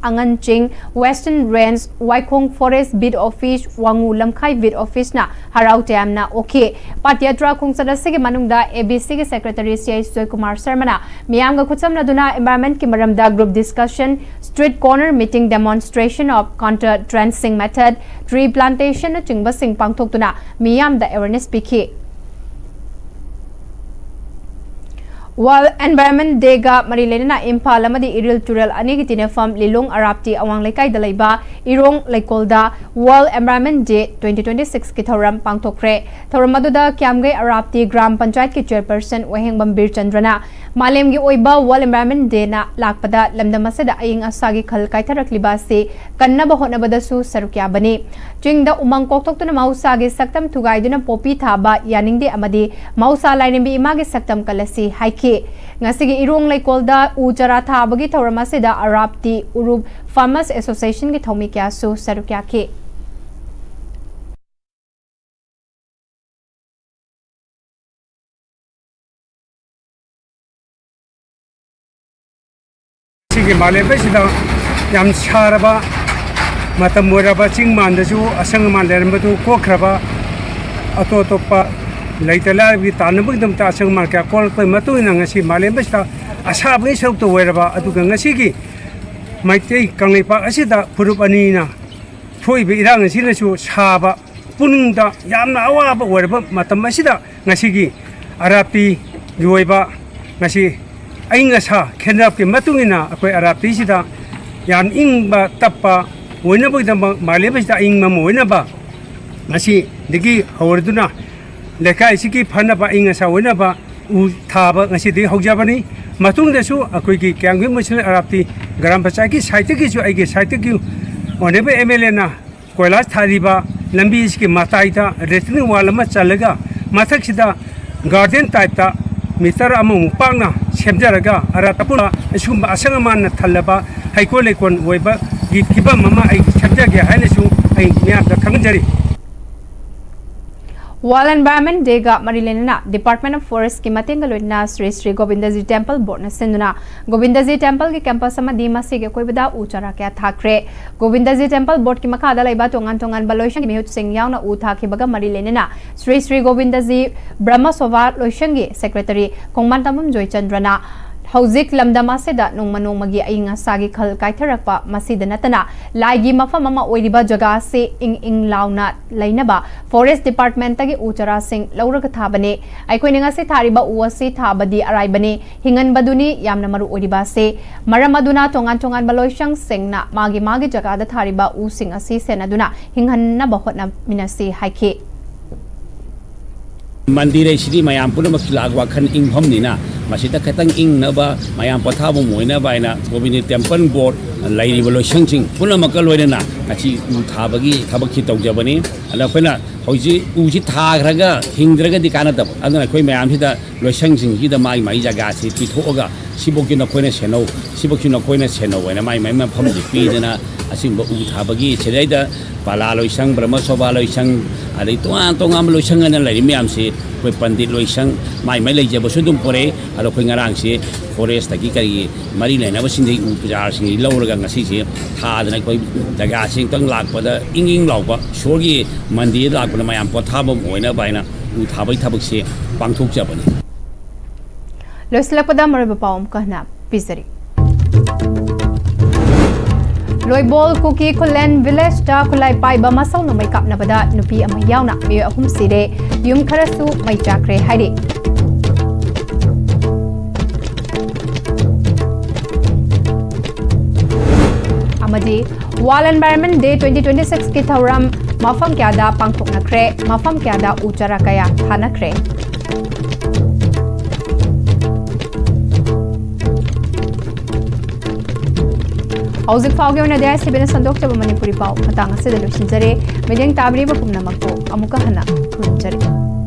ꯑꯉꯟ ꯆꯤꯡ, Western Range, ꯋꯥꯏꯈꯣꯡ Forest Beat Office, ꯋꯥꯉꯨ ꯂꯝꯈꯥꯏ Beat Officeꯅ ꯍꯔꯥꯎ ꯇꯌꯥꯝꯅ ꯑꯣꯛꯈꯤ꯫ ꯄꯥꯗꯌꯥꯇ꯭ꯔꯥ ꯈꯣꯡꯆꯠ ꯑꯁꯤꯒꯤ ꯃꯅꯨꯡꯗ ABCꯒꯤ Secretary ꯁꯤ ꯑꯩꯆ ꯖꯣꯏꯀꯨꯃꯥꯔ ꯁꯔꯃꯅ ꯃꯤꯌꯥꯝꯒ ꯈꯨꯠꯁꯝꯅꯗꯨꯅ environmentꯀꯤ ꯃꯔꯝꯗ group discussion, street corner meeting, demonstration of counter trenching method, tree plantationꯅꯆꯤꯡꯕꯁꯤꯡ ꯄꯥꯡꯊꯣꯛꯇꯨꯅ ꯃꯤꯌꯥꯝꯗ awareness ꯄꯤꯈꯤ꯫ World Environment Dayꯒ ꯃꯔꯤ ꯂꯩꯅꯅ ꯏꯝꯐꯥꯜ ꯑꯃꯗꯤ ꯏꯔꯤꯜ ꯇꯨꯔꯦꯜ ꯑꯅꯤꯒꯤ ꯇꯤꯟꯅꯐꯝ ꯂꯤꯂꯣꯡ ꯑꯔꯥꯞꯇꯤ ꯑꯋꯥꯡ ꯂꯩꯀꯥꯏꯗ ꯂꯩꯕ ꯏꯔꯣꯡ ꯂꯩꯀꯣꯜꯗ World Environment Day twenty twenty sixꯀꯤ ꯊꯧꯔꯝ ꯄꯥꯡꯊꯣꯛꯈ꯭ꯔꯦ꯫ ꯊꯧꯔꯝ ꯑꯗꯨꯗ ꯀ꯭ꯌꯥꯝꯒꯩ ꯑꯔꯥꯞꯇꯤ ꯒ꯭ꯔꯥꯝ ꯄꯟꯆꯥꯌꯠꯀꯤ chairperson ꯋꯥꯍꯦꯡꯕꯝ ꯕꯤꯔꯆꯟꯗ꯭ꯔꯅ ꯃꯥꯂꯦꯝꯒꯤ ꯑꯣꯏꯕ World Environment Dayꯅ ꯂꯥꯛꯄꯗ ꯂꯝꯗꯝ ꯑꯁꯤꯗ ꯑꯏꯪ ꯑꯁꯥꯒꯤ ꯈꯜ ꯀꯥꯏꯊꯔꯛꯂꯤꯕ ꯑꯁꯤ ꯀꯟꯅꯕ ꯍꯣꯠꯅꯕꯗꯁꯨ ꯁꯔꯨꯛ ꯌꯥꯕꯅꯤ꯫ ꯆꯤꯡꯗ ꯎꯃꯪ ꯀꯣꯛꯊꯣꯛꯇꯨꯅ ꯃꯍꯧꯁꯥꯒꯤ ꯁꯛꯇꯝ ꯊꯨꯒꯥꯏꯗꯨꯅ ꯄꯣꯄꯤ ꯊꯥꯕ ꯌꯥꯅꯤꯡꯗꯦ ꯑꯃꯗꯤ ꯃꯍꯧꯁꯥ ꯂꯥꯏꯔꯦꯝꯕꯤ ꯏꯃꯥꯒꯤ ꯁꯛꯇꯝ ꯀꯜꯂꯁꯤ ꯍꯥꯏꯈꯤ꯫ ꯉꯁꯤꯒꯤ ꯏꯔꯣꯡ ꯂꯩꯀꯣꯜꯗ ꯎ ꯆꯥꯔꯥ ꯊꯥꯕꯒꯤ ꯊꯧꯔꯝ ꯑꯁꯤꯗ ꯑꯔꯥꯞꯇꯤ ꯎꯔꯨꯞ Farmers Associationꯒꯤ ꯊꯧꯃꯤ ꯀꯌꯥꯁꯨ ꯁꯔꯨꯛ ꯌꯥꯈꯤ꯫ ꯁꯤꯒꯤ ꯃꯥꯂꯦꯝ ꯑꯁꯤꯗ ꯌꯥꯝ ꯁꯥꯔꯕ ꯃꯇꯝ ꯑꯣꯏꯔꯕ ꯆꯤꯡ ꯃꯥꯟꯗꯁꯨ ꯑꯁꯪ ꯑꯃꯥꯟ ꯂꯩꯔꯝꯕꯗꯨ ꯀꯣꯛꯈ꯭ꯔꯕ, ꯑꯇꯣꯞ ꯑꯇꯣꯞꯄ ꯂꯩꯇ ꯂꯥꯏꯔꯕꯒꯤ ꯇꯥꯟꯅꯕꯒꯤꯗꯃꯛꯇ ꯑꯁꯪ ꯑꯃꯥꯟ ꯀꯌꯥ ꯀꯣꯜꯂꯛꯄꯒꯤ ꯃꯇꯨꯡ ꯏꯟꯅ ꯉꯁꯤ ꯃꯥꯂꯦꯝ ꯑꯁꯤꯗ ꯑꯁꯥꯕꯒꯤ ꯁꯔꯨꯛꯇ ꯑꯣꯏꯔꯕ, ꯑꯗꯨꯒ ꯉꯁꯤꯒꯤ ꯃꯩꯇꯩ ꯀꯪꯂꯩꯄꯥꯛ ꯑꯁꯤꯗ ꯐꯨꯔꯨꯞ ꯑꯅꯤꯅ ꯊꯣꯛꯏꯕ ꯏꯔꯥꯡ ꯑꯁꯤꯅꯁꯨ ꯁꯥꯕ, ꯄꯨꯛꯅꯤꯡꯗ ꯌꯥꯝꯅ ꯑꯋꯥꯕ ꯑꯣꯏꯔꯕ ꯃꯇꯝ ꯑꯁꯤꯗ, ꯉꯁꯤꯒꯤ ꯑꯔꯥꯞꯄꯤꯒꯤ ꯑꯣꯏꯕ, ꯉꯁꯤ ꯑꯏꯪ ꯑꯁꯥ ꯈꯦꯟꯅꯔꯛꯄꯒꯤ ꯃꯇꯨꯡ ꯏꯟꯅ ꯑꯩꯈꯣꯏ ꯑꯔꯥꯞꯄꯤꯁꯤꯗ ꯌꯥꯝ ꯏꯪꯕ ꯇꯞꯄ ꯑꯣꯏꯅꯕꯒꯤꯗꯃꯛ, ꯃꯥꯂꯦꯝ ꯑꯁꯤꯗ ꯑꯏꯪꯕ ꯑꯃ ꯑꯣꯏꯅꯕ ꯉꯁꯤꯗꯒꯤ ꯍꯧꯔꯗꯨꯅ ꯂꯩꯀꯥꯏꯁꯤꯒꯤ ꯐꯅꯕ, ꯑꯏꯪ ꯑꯁꯥ ꯑꯣꯏꯅꯕ ꯎ ꯊꯥꯕ ꯉꯁꯤꯗꯒꯤ ꯍꯧꯖꯕꯅꯤ꯫ ꯃꯇꯨꯡꯗꯁꯨ ꯑꯩꯈꯣꯏꯒꯤ ꯀꯌꯥꯝꯒꯩ ꯃꯨꯁꯂꯤꯝ ꯑꯔꯥꯞꯇꯤ ꯒ꯭ꯔꯥꯝ ꯄꯟꯆꯥꯌꯠꯀꯤ ꯁꯥꯏꯠꯇꯒꯤꯁꯨ, ꯑꯩꯒꯤ ꯁꯥꯏꯠꯇꯒꯤ ꯑꯣꯅꯔꯦꯕꯜ ꯑꯦꯝ ꯑꯦꯜ ꯑꯦꯅ ꯀꯣꯏꯂꯥꯁ ꯊꯥꯔꯤꯕ ꯂꯝꯕꯤ ꯑꯁꯤꯒꯤ ꯃꯇꯥꯏꯗ ꯔꯦꯇꯤꯅꯤꯡ ꯋꯥꯜ ꯑꯃ ꯆꯜꯂꯒ, ꯃꯊꯛꯁꯤꯗ ꯒꯥꯔꯗꯦꯟ ꯇꯥꯏꯞꯇ ꯃꯤꯇꯔ ꯑꯃꯃꯨꯛ ꯄꯥꯛꯅ ꯁꯦꯝꯖꯔꯒ, ꯑꯔꯥꯞ ꯑꯄꯨꯟꯕ ꯑꯁꯤꯒꯨꯝꯕ ꯑꯁꯪ ꯑꯃꯥꯟꯅ ꯊꯜꯂꯕ ꯍꯩꯀꯣꯜ ꯂꯩꯀꯣꯜ ꯑꯣꯏꯕꯒꯤ ꯐꯤꯕꯝ ꯑꯃ ꯑꯩ ꯁꯦꯝꯖꯒꯦ ꯍꯥꯏꯅꯁꯨ ꯑꯩ ꯃꯤꯌꯥꯝꯗ ꯈꯪꯍꯟꯖꯔꯤ꯫ World Environment Day ꯒ ꯃꯔꯤ ꯂꯩꯅꯅ Department of Forest ꯀꯤ ꯃꯇꯦꯡꯒ ꯂꯣꯏꯅꯅ ꯁ꯭ꯔꯤ ꯁ꯭ꯔꯤ ꯒꯣꯕꯤꯟꯗꯖꯤ ꯇꯦꯝꯄꯜ ꯕꯣꯔꯗꯅ ꯁꯤꯟꯗꯨꯅ ꯒꯣꯕꯤꯟꯗꯖꯤ ꯇꯦꯝꯄꯜꯒꯤ ꯀꯦꯝꯄꯁ ꯑꯃꯗꯤ ꯃꯁꯤꯒꯤ ꯑꯀꯣꯏꯕꯗ ꯎ ꯆꯥꯔꯥ ꯀꯌꯥ ꯊꯥꯈ꯭ꯔꯦ꯫ ꯒꯣꯕꯤꯟꯗꯖꯤ ꯇꯦꯝꯄꯜ ꯕꯣꯔꯗꯀꯤ ꯃꯈꯥꯗ ꯂꯩꯕ ꯇꯣꯉꯥꯟ ꯇꯣꯉꯥꯟꯕ ꯂꯣꯏꯁꯪꯒꯤ ꯃꯤꯍꯨꯠꯁꯤꯡ ꯌꯥꯎꯅ ꯎ ꯊꯥꯈꯤꯕꯒ ꯃꯔꯤ ꯂꯩꯅꯅ ꯁ꯭ꯔꯤ ꯁ꯭ꯔꯤ ꯒꯣꯕꯤꯟꯗꯖꯤ ꯕ꯭ꯔꯍꯃ ꯁꯣꯚꯥ ꯂꯣꯏꯁꯪꯒꯤ ꯁꯦꯀ꯭ꯔꯦꯇꯔꯤ ꯀꯣꯡꯃꯥꯟꯇꯥꯕꯝ ꯖꯣꯏꯆꯟꯗ꯭ꯔꯅ ꯍꯧꯖꯤꯛ ꯂꯝꯗꯝ ꯑꯁꯤꯗ ꯅꯣꯡꯃ ꯅꯣꯡꯃꯒꯤ ꯑꯏꯪ ꯑꯁꯥꯒꯤ ꯈꯜ ꯀꯥꯏꯊꯔꯛꯄ, ꯃꯁꯤꯗ ꯅꯠꯇꯅ ꯂꯥꯏꯒꯤ ꯃꯐꯝ ꯑꯃ ꯑꯣꯏꯔꯤꯕ ꯖꯒꯥ ꯑꯁꯤ ꯏꯪ ꯏꯪ ꯂꯥꯎꯅ ꯂꯩꯅꯕ ꯐꯣꯔꯦꯁ ꯗꯤꯄꯥꯔꯠꯃꯦꯟꯇꯒꯤ ꯎ ꯆꯥꯔꯥꯁꯤꯡ ꯂꯧꯔꯒ ꯊꯥꯕꯅꯤ꯫ ꯑꯩꯈꯣꯏꯅ ꯉꯁꯤ ꯊꯥꯔꯤꯕ ꯎ ꯑꯁꯤ ꯊꯥꯕꯗꯤ ꯑꯔꯥꯏꯕꯅꯤ, ꯍꯤꯡꯍꯟꯕꯗꯨꯅꯤ ꯌꯥꯝꯅ ꯃꯔꯨ ꯑꯣꯏꯔꯤꯕ ꯑꯁꯤ꯫ ꯃꯔꯝ ꯑꯗꯨꯅ ꯇꯣꯉꯥꯟ ꯇꯣꯉꯥꯟꯕ ꯂꯣꯏꯁꯪꯁꯤꯡꯅ ꯃꯥꯒꯤ ꯃꯥꯒꯤ ꯖꯒꯥꯗ ꯊꯥꯔꯤꯕ ꯎꯁꯤꯡ ꯑꯁꯤ ꯁꯦꯟꯅꯗꯨꯅ ꯍꯤꯡꯍꯟꯅꯕ ꯍꯣꯠꯅꯃꯤꯟꯅꯁꯤ ꯍꯥꯏꯈꯤ꯫ ꯃꯟꯗꯤꯔ ꯍꯥꯏꯁꯤꯗꯤ ꯃꯌꯥꯝ ꯄꯨꯝꯅꯃꯛꯀꯤ ꯂꯥꯛ ꯋꯥꯈꯜ ꯏꯪꯐꯝꯅꯤꯅ, ꯃꯁꯤꯗ ꯈꯤꯇꯪ ꯏꯪꯅꯕ, ꯃꯌꯥꯝ ꯄꯣꯊꯥꯐꯝ ꯑꯣꯏꯅꯕ ꯍꯥꯏꯅ ꯒꯣꯕꯤꯟꯗ ꯇꯦꯝꯄꯜ ꯕꯣꯔꯗ ꯂꯩꯔꯤꯕ ꯂꯣꯏꯁꯪꯁꯤꯡ ꯄꯨꯝꯅꯃꯛꯀ ꯂꯣꯏꯅꯅ ꯉꯁꯤ ꯎ ꯊꯥꯕꯒꯤ ꯊꯕꯛꯁꯤ ꯇꯧꯖꯕꯅꯤ꯫ ꯑꯗ ꯑꯩꯈꯣꯏꯅ ꯍꯧꯖꯤꯛ ꯎꯁꯤ ꯊꯥꯈ꯭ꯔꯒ ꯍꯤꯡꯗ꯭ꯔꯒꯗꯤ ꯀꯥꯟꯅꯗꯕ, ꯑꯗꯨꯅ ꯑꯩꯈꯣꯏ ꯃꯌꯥꯝꯁꯤꯗ ꯂꯣꯏꯁꯪꯁꯤꯡꯁꯤꯗ ꯃꯥꯒꯤ ꯃꯥꯒꯤ ꯖꯒꯥꯁꯤ ꯄꯤꯊꯣꯛꯑꯒ, ꯁꯤꯐꯧꯒꯤ ꯅꯈꯣꯏꯅ ꯁꯦꯟꯅꯧ, ꯁꯤꯐꯧꯁꯤ ꯅꯈꯣꯏꯅ ꯁꯦꯟꯅꯧ ꯍꯥꯏꯅ ꯃꯥꯒꯤ ꯃꯥꯒꯤ ꯃꯐꯝꯁꯤ ꯄꯤꯗꯅ, ꯑꯁꯤꯒꯨꯝꯕ ꯎ ꯊꯥꯕꯒꯤ ꯁꯤꯗꯩꯗ ꯄꯥꯂꯥ ꯂꯣꯏꯁꯪ, ꯕ꯭ꯔꯍꯃ ꯁꯣꯚꯥ ꯂꯣꯏꯁꯪ, ꯑꯗꯩ ꯇꯣꯉꯥꯟ ꯇꯣꯉꯥꯟꯕ ꯂꯣꯏꯁꯪ ꯑꯅ ꯂꯩꯔꯤ ꯃꯌꯥꯝꯁꯤ, ꯑꯩꯈꯣꯏ ꯄꯟꯗꯤꯠ ꯂꯣꯏꯁꯪ, ꯃꯥꯏ ꯃꯥꯏ ꯂꯩꯖꯕꯁꯨ ꯑꯗꯨꯝ ꯄꯨꯔꯛꯏ꯫ ꯑꯗꯣ ꯑꯩꯈꯣꯏ ꯉꯔꯥꯡꯁꯤ ꯐꯣꯔꯦꯁꯇꯒꯤ ꯀꯔꯤꯒꯤ ꯃꯔꯤ ꯂꯩꯅꯕꯁꯤꯡꯗꯒꯤ ꯎ ꯄꯨꯖꯥꯔꯁꯤꯡꯗꯒꯤ ꯂꯧꯔꯒ ꯉꯁꯤꯁꯤ ꯊꯥꯗꯅ ꯑꯩꯈꯣꯏ ꯖꯒꯥꯁꯤ ꯑꯃꯨꯛꯇꯪ ꯂꯥꯛꯄꯗ ꯏꯪ ꯏꯪ ꯂꯥꯎꯕ, ꯏꯁꯣꯔꯒꯤ ꯃꯟꯗꯤꯔꯗ ꯂꯥꯛꯄꯗ ꯃꯌꯥꯝ ꯄꯣꯊꯥꯐꯝ ꯑꯣꯏꯅꯕ ꯍꯥꯏꯅ ꯎ ꯊꯥꯕꯒꯤ ꯊꯕꯛꯁꯦ ꯄꯥꯡꯊꯣꯛꯆꯕꯅꯤ꯫ ꯂꯣꯏꯁꯤꯜꯂꯛꯄꯗ ꯃꯔꯨꯑꯣꯏꯕ ꯄꯥꯎ ꯑꯃꯨꯛꯀ ꯍꯟꯅ ꯄꯤꯖꯔꯤ꯫ ꯂꯣꯏꯕꯣꯜ ꯀꯨꯀꯤ ꯈꯨꯂꯦꯟ ꯚꯤꯂꯦꯖꯇ ꯈꯨꯠꯂꯥꯏ ꯄꯥꯏꯕ ꯃꯁꯧ ꯅꯣꯡꯃꯩ ꯀꯥꯞꯅꯕꯗ ꯅꯨꯄꯤ ꯑꯃ ꯌꯥꯎꯅ ꯃꯤꯑꯣꯏ ꯑꯍꯨꯝ ꯁꯤꯔꯦ, ꯌꯨꯝ ꯈꯔꯁꯨ ꯃꯩ ꯆꯥꯛꯈ꯭ꯔꯦ ꯍꯥꯏꯔꯤ꯫ ꯑꯃꯗꯤ World Environment Day twenty twenty six ꯀꯤ ꯊꯧꯔꯝ ꯃꯐꯝ ꯀꯌꯥꯗ ꯄꯥꯡꯊꯣꯛꯅꯈ꯭ꯔꯦ, ꯃꯐꯝ ꯀꯌꯥꯗ ꯎ ꯆꯥꯔꯥ ꯀꯌꯥ ꯊꯥꯅꯈ꯭ꯔꯦ꯫ ꯍꯧꯖꯤꯛ ꯐꯥꯎꯒꯤ ꯑꯣꯏꯅꯗꯤ ꯑꯥꯏ ꯑꯦꯁ ꯇꯤ ꯚꯤꯅ ꯁꯟꯗꯣꯛꯆꯕ ꯃꯅꯤꯄꯨꯔꯤ ꯄꯥꯎ ꯃꯇꯥꯡ ꯑꯁꯤꯗ ꯂꯣꯏꯁꯤꯟꯖꯔꯦ꯫ ꯃꯤꯠꯌꯦꯡ ꯇꯥꯕꯤꯔꯤꯕ ꯄꯨꯝꯅꯃꯛꯄꯨ ꯑꯃꯨꯛꯀ ꯍꯟꯅ ꯈꯨꯔꯨꯝꯖꯔꯤ꯫